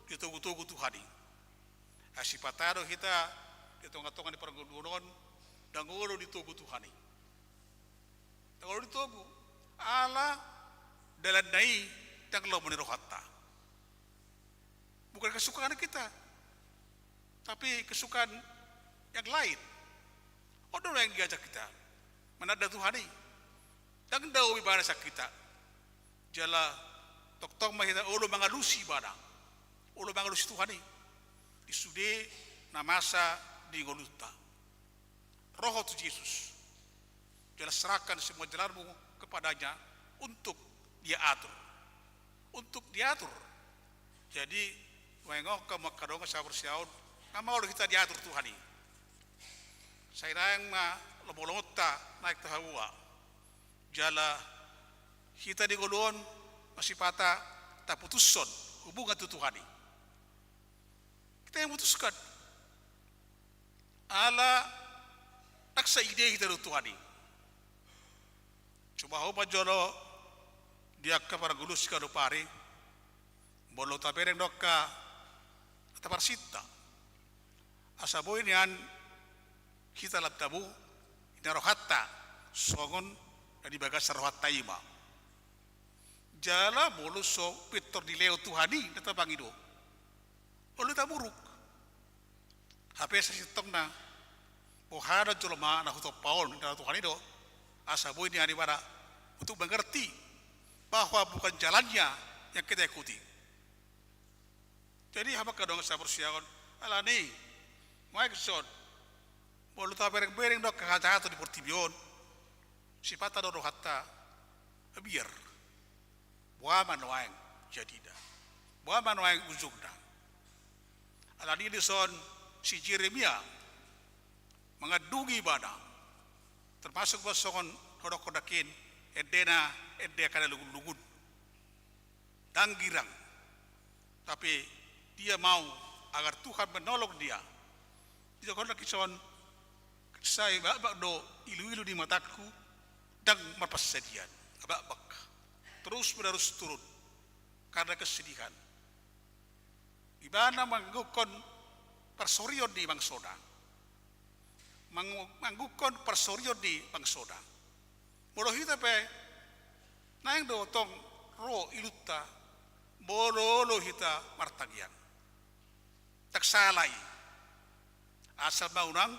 ditogutogu Tuhan i. Ai sipata do hita di tongatonga ni parngoluon on ndang olo ditogu Tuhan i. Ndang olo ditogu, ala dalanna i ndang lomo ni rohanta. Bukan kesukaan kita, tapi kesukaan yang lain. On do nuaeng diajak hita mananda Tuhan i. Ndang dao ibana sian hita. Jala tongtong ma hita olo mangalusi ibana, olo mangalusi Tuhan i di sude na masa di ngolunta. Ro ho tu Jesus, jala serahkan semua jalanmu kepada-Nya untuk Dia atur. Untuk diatur. Jadi nuaeng on hamu angka dongan sahaporseaon, nga maol hita diatur Tuhan i. Sai naeng ma lomolomonta naeng tahaua. Jala hita di ngolu on masipata taputushon hubungan tu Tuhan i. Kita yang putuskan. Ala ndang saida hita dohot Tuhan i. Coba ho ma jolo di angka parngoluon siganup ari, molo tabereng do angka na taparsinta, asa boi nian hita lam tabu, ina rohanta songon na di bagasan rohanta i ma. Jala molo so pintor dilehon Tuhan i na tabangi do, olo taburuk. Hape sasintongna, boha do jolma na hutompa on, ina roha Tuhan i do, asa boi nian ibana untuk mengerti bahwa bukan jalannya yang kita ikuti. Jadi hamu angka dongan sahaporseaon, alani nuaeng dison, molo taberengbereng do angka hajahaton di portibi on, sipata do rohanta mabiar. Boha ma nuaeng jadina? Boha ma nuaeng ujungna? Alani dison si Jeremia mangandungi ibana, termasuk ma songon hudokkon nangkin, endena ende angka na lungunlungun. Ndang girang, tapi dia mau agar Tuhan menolong dia. Didokkon nangkin songon, sai abakbak do iluilu ni matangku, ndang marpansadian, abakbak, terus menerus turun karena kesedihan. Ibana manganggukon parsorion ni bangsona. Mang-, manganggukon parsorion ni bangsona. Molo hita pe naeng do tong ro ilunta, molo olo hita martangiang. Ndang sala i. Asal ma unang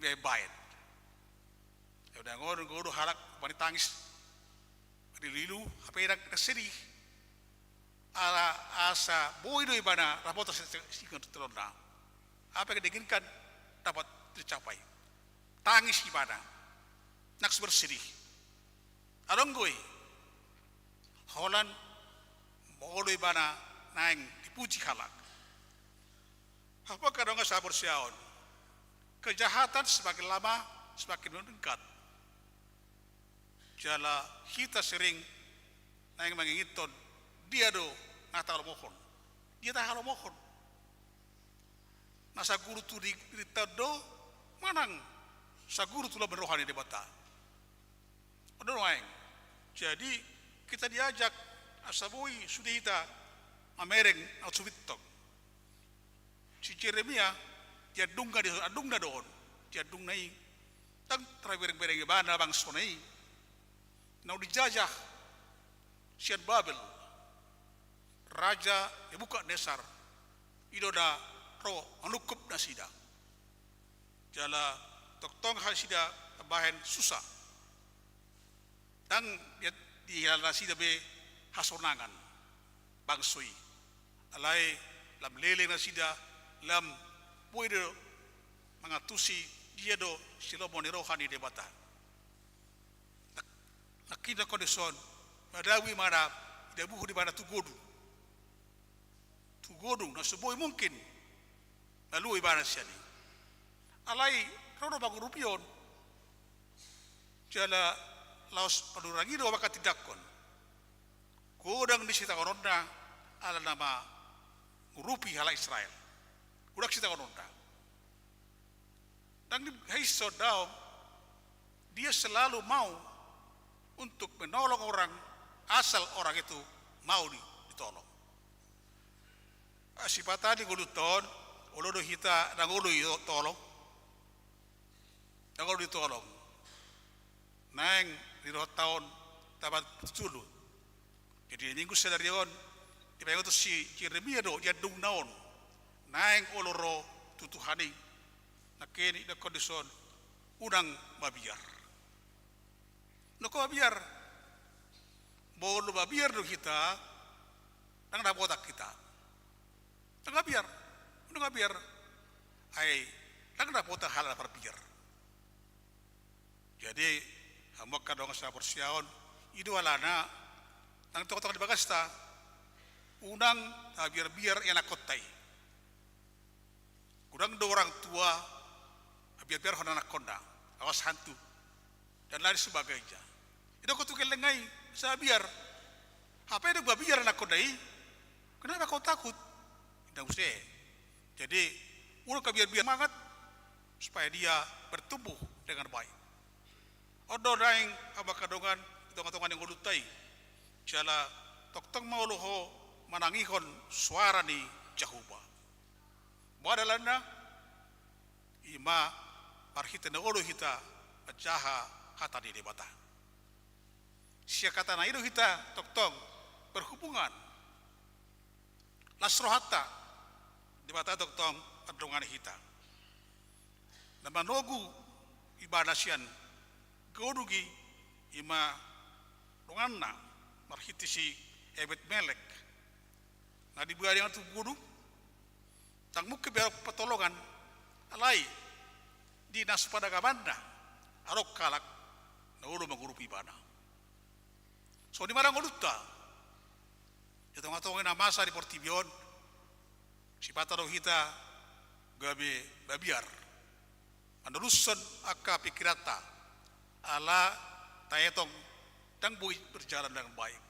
dibaen. Unang on, anggo do halak manitangis, maliluilu, hape ndang sedih. ala asa boi do ibana dapotan singaturonna. Apa yang diinginkan dapat tercapai. Tangis ibana, nangis bersedih. Adong do i, holan molo ibana naeng dipuji halak. Apa kadang sabar siaon. Kejahatan semakin lama semakin meningkat. Jala hita sering naeng manginginhon, dia do na talomohon. Dia tahalomohon. Na saguru tu di, di tando manang saguru tu lomo ni roha ni Debata. Adong do aeng. Jadi kita diajak asa boi sude hita mamereng na so bintong. Si Jeremia, di andungna, di andungna do on, di andungna i, ndang tarbereng-bereng ibana bangsona i. Naung dijajah sian Babel, raja Nebukadnesar, i do na ro manungkun nasida. Jala tongtong nasida mambahen susa. Ndang di, dihilala nasida be hasonangan bangso i. Alai lam leleng nasida, lam boi do mangantusi dia do si lomo ni roha ni Debata. Nangkin do dison, madabu ibana, didabuhon ibana tu godung. Tu godung, na so boi mungkin malua ibana sian i. Alai ro do pangurupion. Jala laos panurangi do manghatindanghon. Godang do sitaononna ala na mangurupi halak Israel. Godang sitaononna. Ndang dihaishon daong, dia selalu mau untuk menolong orang, asal orang itu mau di, ditolong. Ah, sipata di ngolunta on, olo do hita ndang olo ditolong. Ndang olo ditolong. Naeng di rohanta on taba tu jolo. Jadi minggu sadari on, dipaingot si Jeremia do di andungna on. Naeng olo ro tu Tuhan i. Nangkin didok dison, unang mabiar. Unang mabiar. Molo mabiar do hita, ndang dapotan hita. Unang mabiar. Unang mabiar. Ai, ndang dapotan halak na parbiar. Jadi, hamu angka dongan sahaporseaon, i do alana, nang tongtong di bagasta, unang tabiar-biar ianakhonta i. Godang do orang tua, biar-biarhon anakhonna, awas hantu, dan lain sebagainya. Idakhon tu gellengna i, asa biar. Hape dung mabiar anakhonna i, kenapa kau takut? Inda muse. Jadi, unang tabiar-biar, semangat, supaya dia bertumbuh dengan baik. On do naeng hamu angka dongan, di tonga-tonga ni ngolunta i. Jala tongtong ma olo ho manangihon soara ni Jahowa. Boha dalanna, i ma marhite na olo hita manjaha hata ni Debata. Sian hatana i do hita tongtong berhubungan. Las rohanta, Debata tongtong mandongani hita. Na manogu ibana sian godung i, i ma donganna marhite si Ebed Melek. Na dibuat dengan tu godung, ndang mungkin be adong patolongan, alai di na so padaga manna, adong halak na olo mangurupi ibana. Songon i ma di ngolunta. Di tonga-tonga ni na masa di portibi on, sipata do hita gabe mabiar. Mandalushon angka pikiranta, ala taetong ndang boi berjalan dengan baik.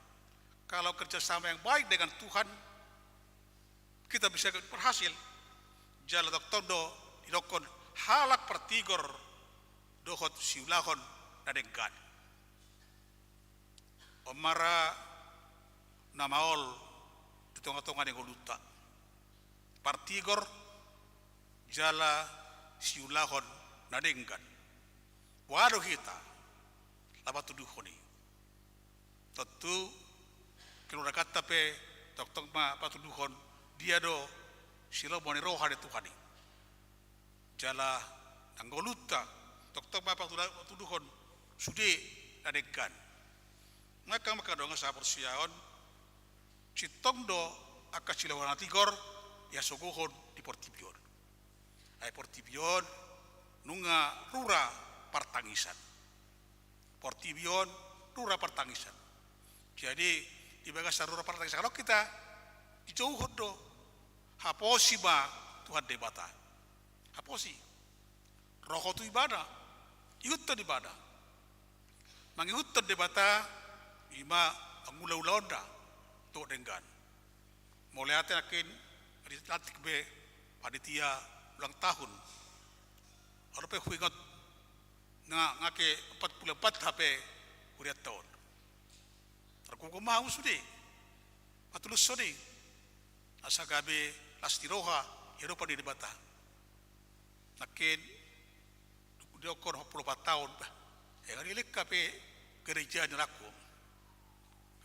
Kalau kerjasama yang baik dengan Tuhan, kita bisa berhasil. Jala tongtong do didokhon halak partigor dohot siulahon na denggan. On ma ra na maol di tonga-tonga ni ngolunta. Partigor jala siulahon na denggan. Boha do hita laho patuduhon i? Tontu keluarganta pe tongtong ma patuduhon dia do si lomo ni roha ni Tuhan i. Jala nang ngolunta tongtong ma patuda-, patuduhon sude na denggan. Nangkin ma angka dongan sahaporseaon, Sintong do angka siluahan na tigor dihasogohon di portibi on. Ai portibi on nunga rura partangisan. Portibi on rura partangisan. Jadi di bagasan rura partangisan, kalau hita dijouhon do, haposi ma Tuhan Debata. Haposi. Ro ho tu Ibana, ihuthon Ibana. Mangihuthon Debata, i ma pangulaulaonna dohot denggan. Mauliate nangkin, dilantik be panitia ulang tahun. Olo pe huingot, nga, nga ke empat puluh empat hape hurianta on. Targogo ma hamu sude, patulushon i, asa gabe las ni roha di adopan ni Debata. Nangkin, didokkon opat puluh empat taon, bah, e, nga dilehon hape gereja ni rohangku.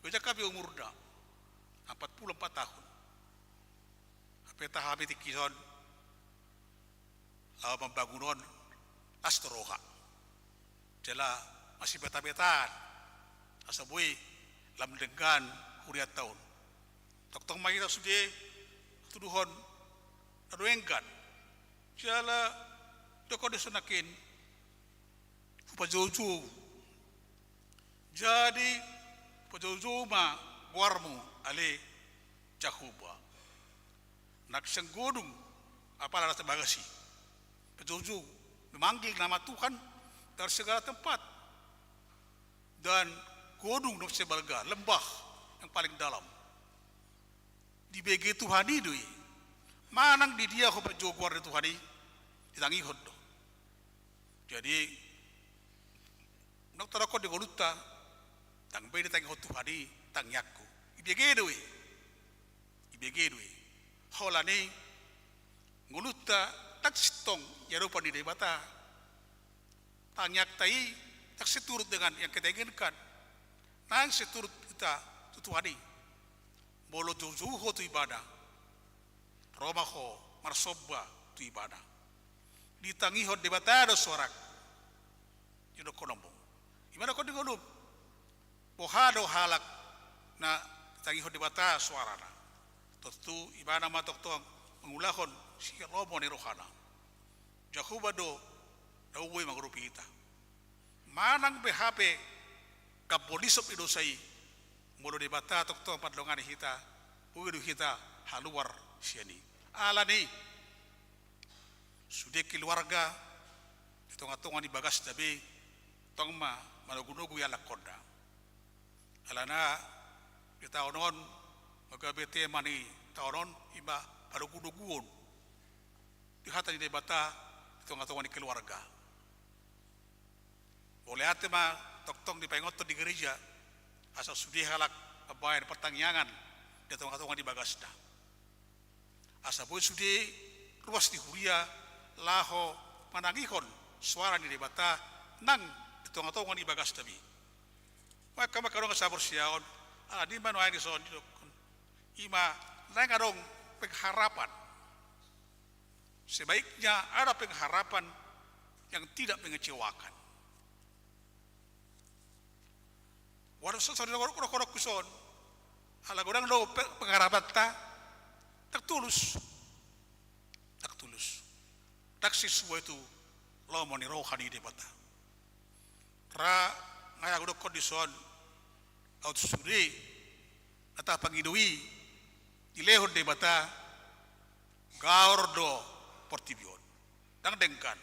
Gabe jangka hape umurna, empat puluh empat tahun. Hape tahe hami tingki on, laho mambangun on, las do roha. Jala masibetabeta, asa boi lam denggan hurianta on. Tongtong ma hita sude tuduhon na denggan. Jala didokkon dison nangkin, hupajoujou. Jadi hupajoujou ma goarmu, ale Jahowa. Nang sian godung, apala na tabagas i. Pajoujou, memanggil nama Tuhan dari segala tempat. Dan godung na mansai balga, lembah yang paling dalam. Dibege Tuhan i do i. Manang di dia ho pajou goar ni Tuhan i, ditangihon do. Jadi, unang tadokkon di ngolunta, ndang be ditangihon Tuhan i tangiangku. Ibege do i. Ibege do i. Holan i, ngolunta ndang sintong di adopan ni Debata. Tangiangta i ndang seturut dengan yang kita inginkan. Ndang seturut hita tu Tuhan i. Molo joujou ho tu Ibana, ro ma ho marsomba tu Ibana. Ditangihon Debata do soarangku. Didokkon ombung. I ma dokkon di ngolum. Boha do halak na ditangihon Debata soarana? Tontu Ibana ma tongtong mangulahon silomo ni rohana. Jahowa do na boi mangurupi hita. Manang be hape gambol isop ni dosa i, molo Debata tongtong mandongani hita, boi do hita haluar sian i. Alani, sude keluarga di tongatonga ni bagasna be, tong ma manogunogu ianakhonna. Alana di taon on, na gabe tema ni taon on, i ma panogunoguon di hata ni Debata di tongatonga ni keluarga. Mauliate ma tongtong dipaingothon di gereja, asa sude halak mambahen partangiangan di tongatonga ni bagasna. Asa boi sude ruas ni huria laho manangihon soara ni Debata nang di tongatonga ni bagasna be. Maka maka dong saborsiaon, alani ma nuaeng dison didokkon. I ma naeng adong pengharapan. Sebaiknya ada pengharapan yang tidak mengecewakan. Waduh, so, so, so, so, so, so, ala godang do pe-, pengharapanta, ndang tulus. Ndang tulus. Ndang sesuai tu lomo ni roha ni Debata. Ra, nga hudok dison, aut sude na tapangido i, dilehon Debata, gaor do portibi on. Ndang denggan.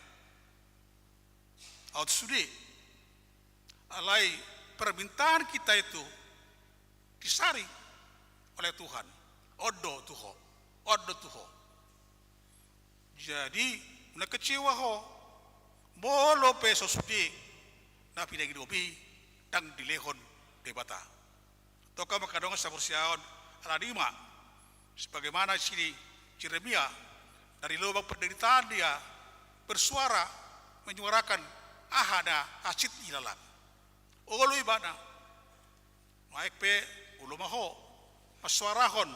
Aut sude, alai permintaan kita itu disaring oleh Tuhan. On do tu ho, on do tu ho. Jadi, unang kecewa ho, molo pe so sude na pinangidom i ndang dilehon Debata. Tongka mangkadongan saborsiaon, alani ma, sebagaimana si Jeremia, dari lubang penderitaan dia bersuara, menyuarakan aha na hansit ilalang. Olo ibana, nuaeng pe olo ma ho, mansuarahon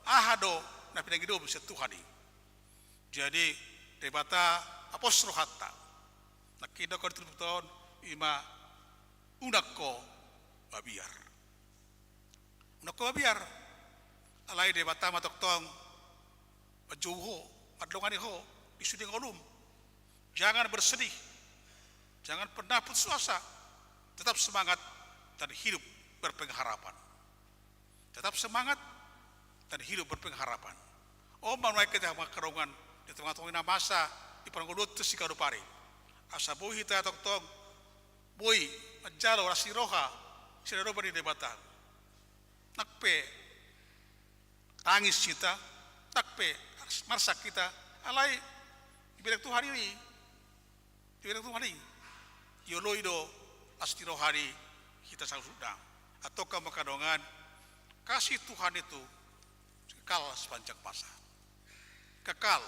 aha do na pinangidom sian Tuhan i. Jadi, Debata apos rohanta. Nangkin do ho di turpukta on, i ma unang ho mabiar. Unang ho mabiar. Alai Debata ma tongtong manjou ho, mandongani ho di sude ngolum. Jangan bersedih, jangan pernah putus asa. Tetap semangat dan hidup berpengharapan. Tetap semangat dan hidup berpengharapan. On ma nuaeng hita mangkarongan di tongatonga ni na masa di parngoluonta siganup ari, asa boi hita tongtong boi manjalo las ni roha sian adopan ni Debata. Nang pe tangis hita, nang pe marsak hita, alai dibereng Tuhan i, dibereng Tuhan i, dioloi do las ni roha ni hita saluhutna. Antong hamu angka dongan, kasih Tuhan itu kekal sepanjang masa. Kekal.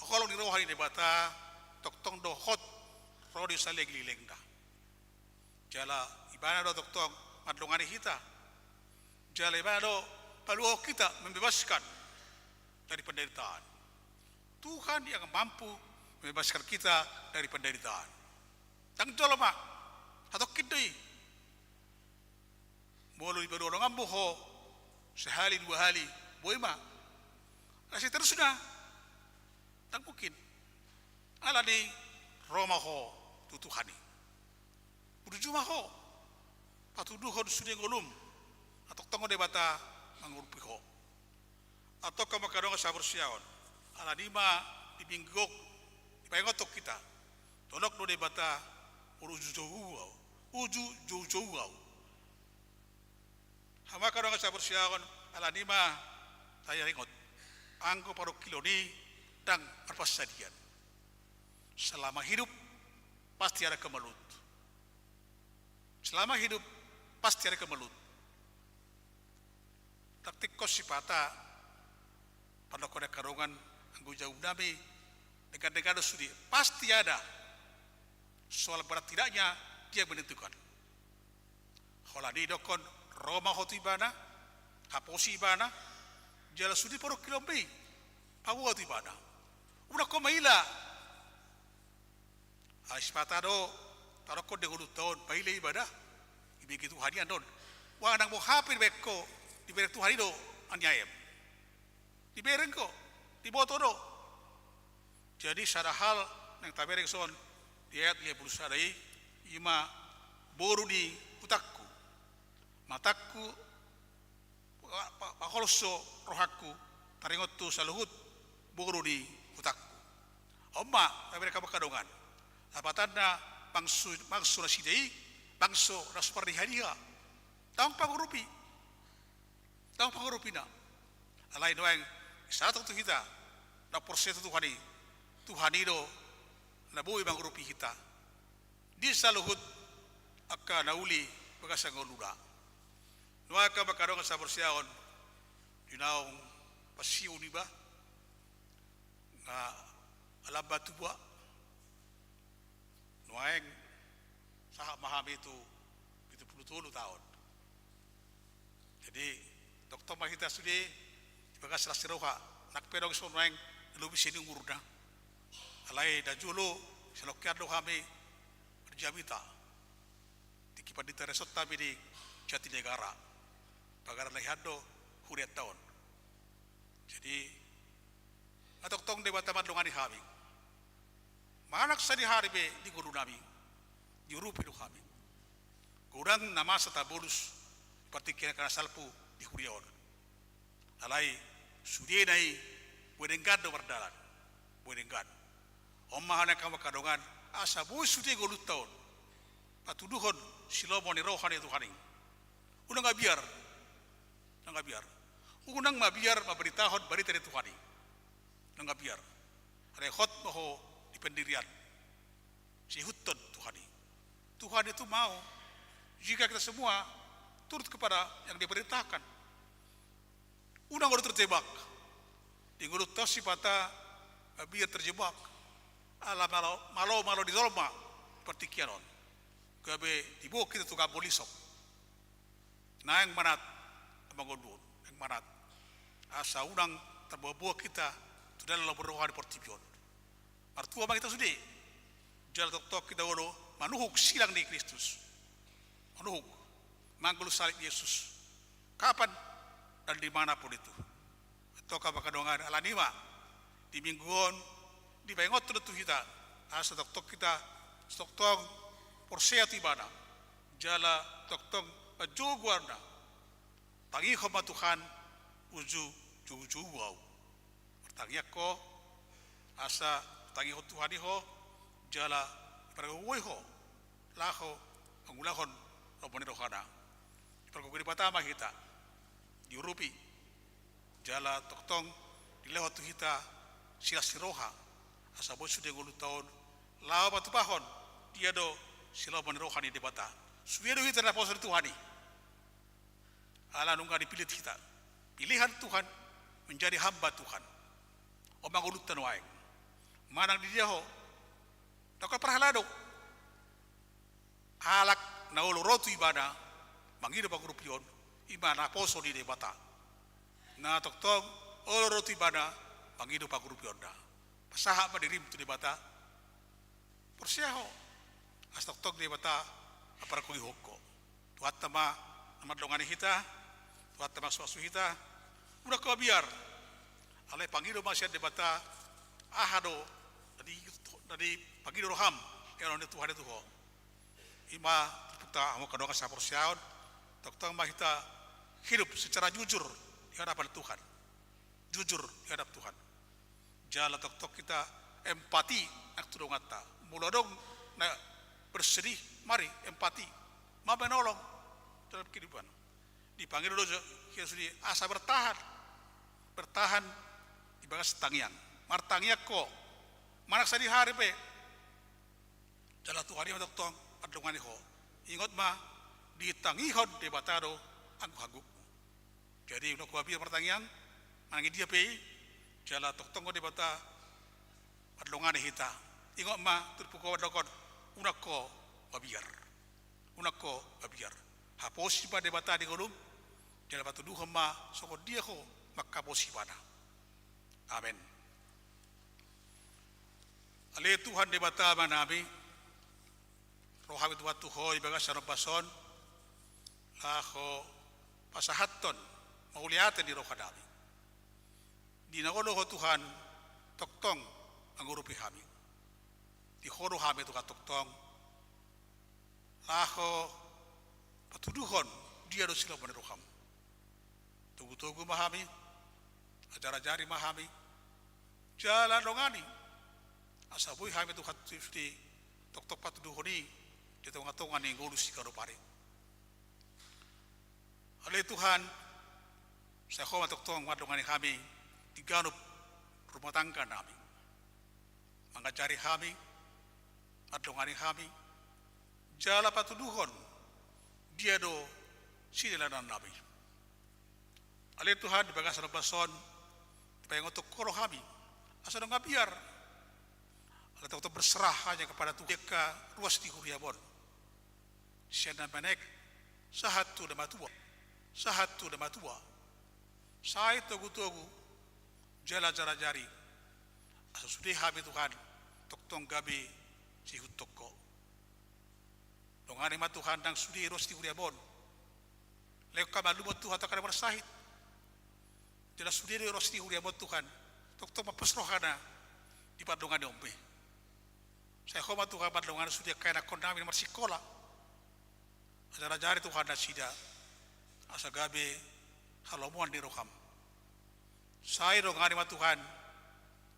Holong ni roha ni Debata tongtong do hot ro di salelenglelengna. Jala ibana do tongtong mandongani hita. Jala ibana do paluahon hita, membebaskan dari penderitaan. Tuhan yang mampu membebaskan kita dari penderitaan. Ndang jolma, hatongkin do i. Molo dipaluahon donganmu ho sahali dua hali, boi ma. Alai seterusna, ndang mungkin. Alani ro ma ho tu Tuhan i. Burju ma ho patuduhon sude ngolum, na tongtong Debata mangurupi ho. Antong hamu angka dongan sahaporseaon, alani i ma di minggu on dipaingothon hita, dolok do Debata, molo uju joujou au, uju joujou au. Hamu angka dongan sahaporseaon, alani i ma taingot, anggo parungkilon i ndang marpansadian. Selama hidup pasti ada kemelut. Selama hidup pasti ada kemelut. Ndang tingkos sipata, pardokkon angka dongan, anggo jabu nami, denggan-denggan do sude, pasti ada. Soal berat tidaknya dia menentukan. Holan i dokkon, ro ma ho tu ibana, haposi ibana, jala sude parungkilonmi paboa tu ibana. Unang ho maila. Ai sipata do tadokkon di ngolunta on, paila ibana, dibege Tuhan i annon. Unang molo hape dibereng ho, dibereng Tuhan i do aniaem. Dibereng ho, diboto do. Jadi sada hal naeng tabereng son di ayat lima puluh sada i, i ma boru ni hutangku. Matangku pa-, pa-, paholso rohangku, taringot tu saluhut boru ni hutangku. On ma tabereng hamu angka dongan. Lapatanna bangso, bangso nasida i, bangso na so mardiha-diha. Ndang pangurupi. Ndang pangurupina. Alai nuaeng disahat tu hita na porsea tu Tuhan i, Tuhan i do na boi mangurupi hita di saluhut angka na uli bagasan ngoluna. Nuaeng hamu angka dongan sahaporseaon, di naung pensiun iba, nga alamba tuba, nuaeng sahat ma hami tu pitu pulu tolu taon. Jadi tongtong ma hita sude di bagas las ni roha, nang pe adong songon nuaeng na lobi sian i umurna. Alai na jolo salongkian do hami marjamita. Tingki pandita resort hami di Jatinegara. Pagaran na hian do hurianta on. Jadi nga tongtong Debata mandongani hami. Manang sadihari be di ngolunami diurupi do hami. Godang na masa tabolus partingkian angka na salpu di huria on. Alai sudena i boi denggan do mardalan. Boi denggan. On ma hami angka dongan, asa boi sude ngolunta on patuduhon silomo ni roha ni Tuhan i. Unang mabiar. Unang mabiar. Unang mabiar mambaritahon barita ni Tuhan i. Unang mabiar. Alai hot ma ho di pendirian. Siihuthon Tuhan i. Tuhan itu mau jika kita semua turut kepada yang Dia perintahkan. Unang olo terjebak. Di ngolunta on sipata mabiar terjebak. Ala malo, malo, malo di jolma partingkian on. Gabe diboan hita tu gambol isop. Naeng manat amang ulu on, naeng manat. Asa unang tarboanboan hita tu dalan lomo ni roha di portibi on. Martua ma hita sude. Jala tongtong hita olo manuhuk silang ni Kristus. Manuhuk. Manggoluh salib Yesus. Kapan dan di mana pun itu. Antong angka dongan, alani i ma di minggu on dipaingot do tu hita asa tongtong hita tongtong porsea tu Ibana jala tongtong manjou goarna. Tangihon ma Tuhan, uju joujou au. Martangiang ho asa tangihon Tuhan i ho jala dipargogoi ho laho mangulahon lomo ni rohana. Dipargogoi Debata ma hita, diurupi jala tongtong dilehon tu hita silas ni roha asa boi sude ngolunta on laho patupahon dia do silomo ni roha ni Debata. Sude do hita naposo ni Tuhan i. Ala nunga dipilih hita, pilihan Tuhan, menjadi hamba Tuhan. On ma ngolunta nuaeng. Manang di dia ho, ndang parhalado. Halak na olo ro tu Ibana mangido pangurupion, i ma naposo ni Debata. Na tongtong olo ro tu Ibana mangido pangurupionna. Pasahat ma dirim tu Debata. Porsea ho asa tongtong Debata mampargogoi ho. Tuhanta ma na mandongani hita, Tuhanta ma masumasu hita. Unang ho mabiar. Alai pangido ma sian Debata aha do na di, na dipangido roham, ianaon ni Tuhan i tu ho. I ma turpukta hamu angka dongan sahaporseaon, tongtong ma hita hidup secara jujur di hadapan Tuhan. Jujur di hadapan Tuhan. Jala tongtong hita empati nang tu donganta. Molo adong na bersedih, mari empati. Menolong dalam kehidupan. Dipangido do hita sude asa bertahan. Bertahan di bagas tangiang. Martangiang ho. Manang sadihari pe. Jala Tuhan i ma tongtong mandongani ho. Ingot ma, ditangihon Debata do angkup-angkupmu. Jadi unang ho mabiar martangiang manang di dia pe i, jala tongtong do Debata mandongani hita. Ingot ma turpuk on, mandok on, unang ho mabiar. Unang ho mabiar. Haposi ma Debata di ngolum, jala patuduhon ma songon dia ho manghaposi Ibana. Amen. Ale Tuhan Debata Amanami, ro hami Tuhan tu Ho di bagasan ombas on, laho pasahathon mauliate ni rohanami. Di na olo Ho Tuhan tongtong mangurupi hami. Di Ho do hami Tuhan tongtong laho patuduhon dia do silomo ni roham. Togu-togu ma hami, ajar-ajari ma hami, jala dongani asa boi hami Tuhan sude tongtong patuduhon i di tonga-tonga ni ngolu siganup ari. Ale Tuhan, sai Ho ma tongtong mandongani hami di ganup rumah tangga nami. Mangajari hami, mandongani hami, jala patuduhon dia do sidalanannami. Ale Tuhan, di bagasan ombas on, dipaingot Ho do hami asa unang mabiar. Ala tongtong berserah hanya kepada Tuhan, angka ruas ni huriam on. Sian na menek sahat tu na matua, sahat tu na matua. Sai togu-togu jala ajar-ajari asa sude hami Tuhan tongtong gabe siihuthon Ho. Dongani ma Tuhan nang sude ruas ni huriam on. Lehon hamalumon Tuhan tu angka na marsahit. Jala sude do ruas ni huriam on Tuhan tongtong mampos rohana di pandonganion be. Sai Ho ma Tuhan mandongani sude angka ianakhonnami na marsikola. Ajar-ajari Tuhan nasida asa gabe halomoan ni roham. Sai dongani ma Tuhan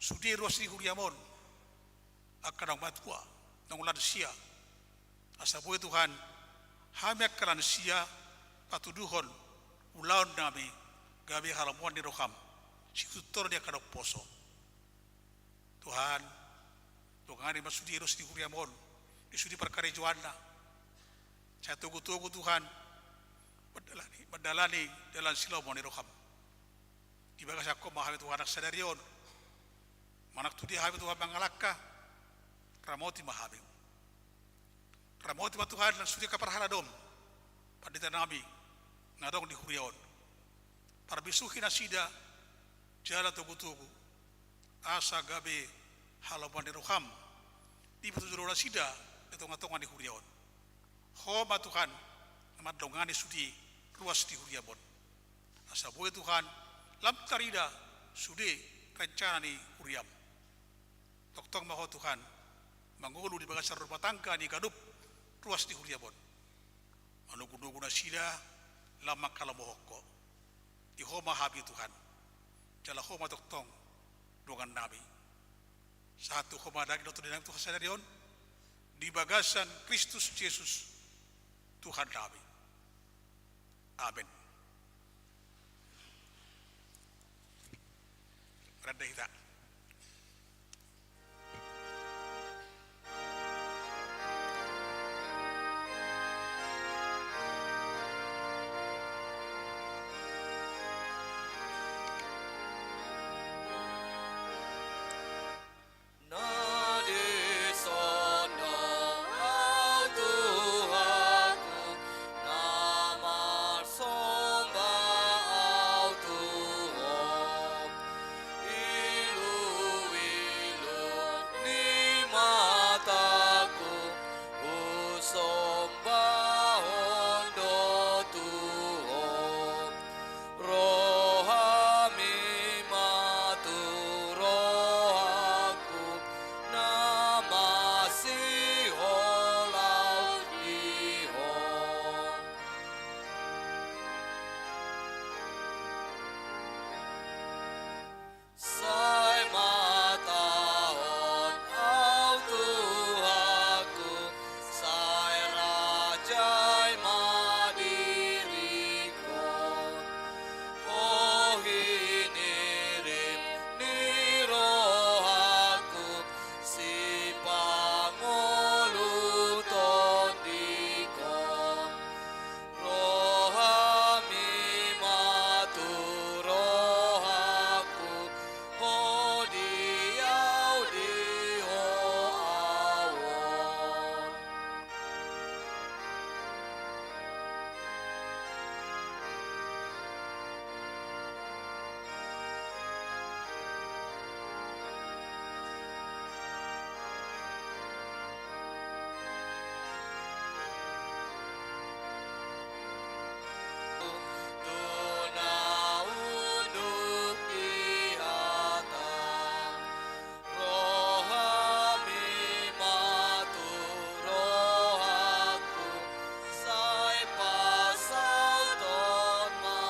sude ruas ni huriam on, angka naung matua, naung lansia, asa boi Tuhan hami angka lansia patuduhon ulaonnami gabe halomoan ni roham, siihuthon ni angka na umposo. Tuhan, dongani ma sude ruas ni huriam on di sude parkarejoanna. Sai togu-togu Tuhan mandalani, mandalani dalan silomo ni roham. Di bagasan Ho ma hami Tuhan nang sadari on. Manang tu dia hami Tuhan mangalangka, ramoti ma hami. Ramoti ma Tuhan nang sude angka parhaladom, panditanami na adong di huria on. Parbisuhi nasida jala togu-togu asa gabe halomoan ni roham dipatujolo nasida di tonga-tonga ni huria on. Ho ma Tuhan na mandongani sude ruas ni huriam on. Asa boi Tuhan, lam tarida sude rencana ni huriaM. Tongtong ma Ho Tuhan, mangolu di bagasan rumah tangga ni ganup ruas ni huriaM on. Manogunogu nasida lam manghalomohon Ho. Di Ho ma hami Tuhan. Jala Ho ma tongtong dongan nami. Sahat tu Ho ma daging dohot tondi nami Tuhan sadari on, di bagasan Kristus Jesus Tuhan nami. Amen. Marende hita. Na dison do Ho Tuhanku, na marsomba au tu Ho. Iluilu ni matangku, husombahon do tu Ho. Rohami ma tu rohangku, na masihol au di Ho. Sai matahon au Tuhanku, sai rajai ma diringku. Ho hinirim ni rohangku, sipangolu tondingku. Rohami ma tu rohangku, Ho di au, di Ho au on. Rohami ma tu rohangku, sai pasahaton ma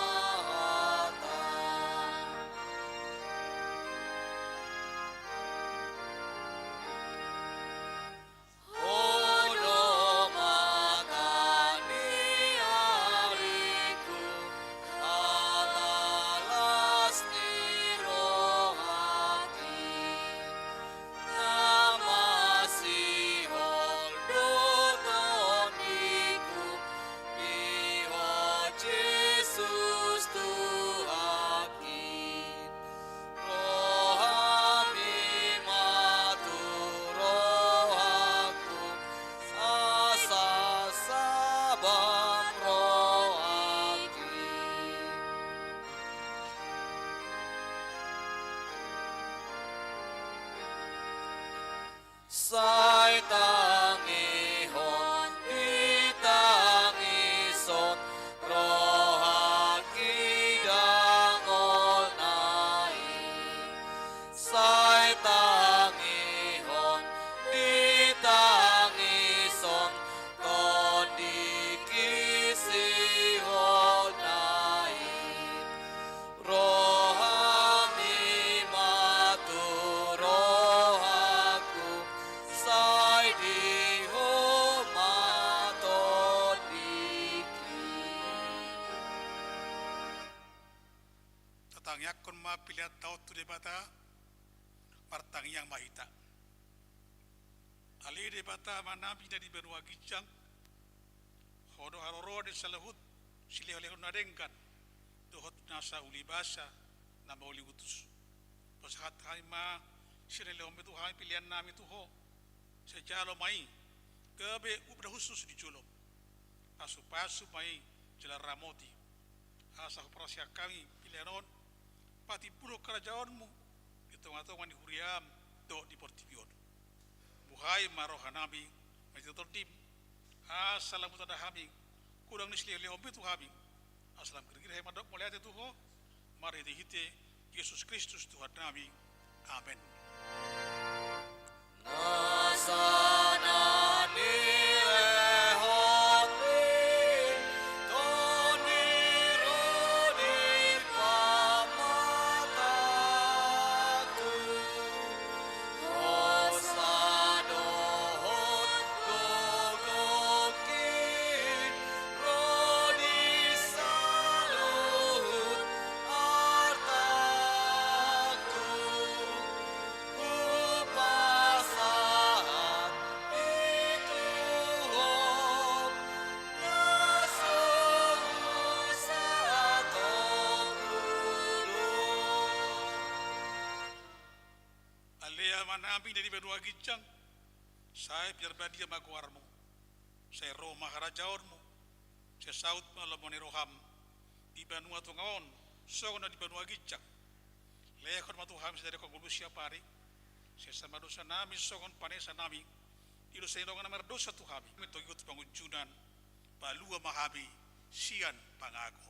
hata. Ho do mata ni arengku, halalas ni rohangki. Na masihol do tondingku, di Ho Jesus Tuhanki. Rohami ma tu rohangku, asa sabam rohangki. Sai tangihon di tangison rohangki dangolna i. Sai tangihon di tangison tondingki siholna i. Rohami ma tu rohangku, sai di Ho ma tondingki. Tatangiangkon ma peleanta on tu Debata, martangiang ma hita. Ale Debata Amanami na di banua ginjang, Ho do haroroan ni saluhut silehonlehon na denggan dohot nasa ulibasa na mauliutus. Pasahat hami ma silehonlehonmi tu hami peleannami tu Ho. Sai jalo ma i gabe upna hushus di jolom. Pasupasu ma i jala ramoti, asa huparsiajar hami pelean on patimbulhon harajaonmu di tongatonga ni huriam dohot di portibi on. Buhai ma rohanami marhite Tondim, asa lam hutanda hami godang ni silehonlehonmi tu hami, Asa lam girgir hami mandok mauliate tu Ho, marhitehite Jesus Kristus Tuhannami. Amen. Ale Amanami na di banua ginjang, sai pinarbadia ma goarmu. Sai ro ma harajaonmu. Sai saut ma lomo ni roham di banua tonga on songon na di banua ginjang. Lehon ma tu hami sadari on ngolu siapari. Sesa ma dosanami songon panesanami di dosa ni dongan na mardosa tu hami. Metogi tu pangunjunan, palua ma hami sian pangago.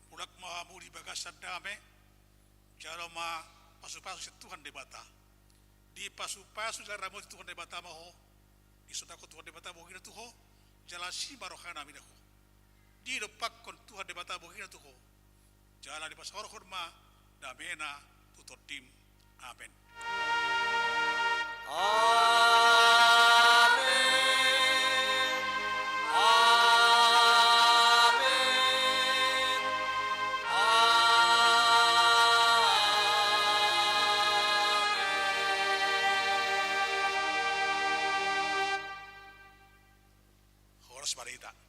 Mulak ma hamu di bagasan dame. Jalo ma pasupasu sian Tuhan Debata. Dipasupasu jala diramoti Tuhan Debata ma ho. Disondangkon Tuhan Debata bohina tu ho. Jala asi ma rohana mida ho. Didompakkon Tuhan Debata bohina tu ho. Jala dipasaorhon ma damena tu tondim. Amen. Amen. Amen. Amen. Horas ma di hita.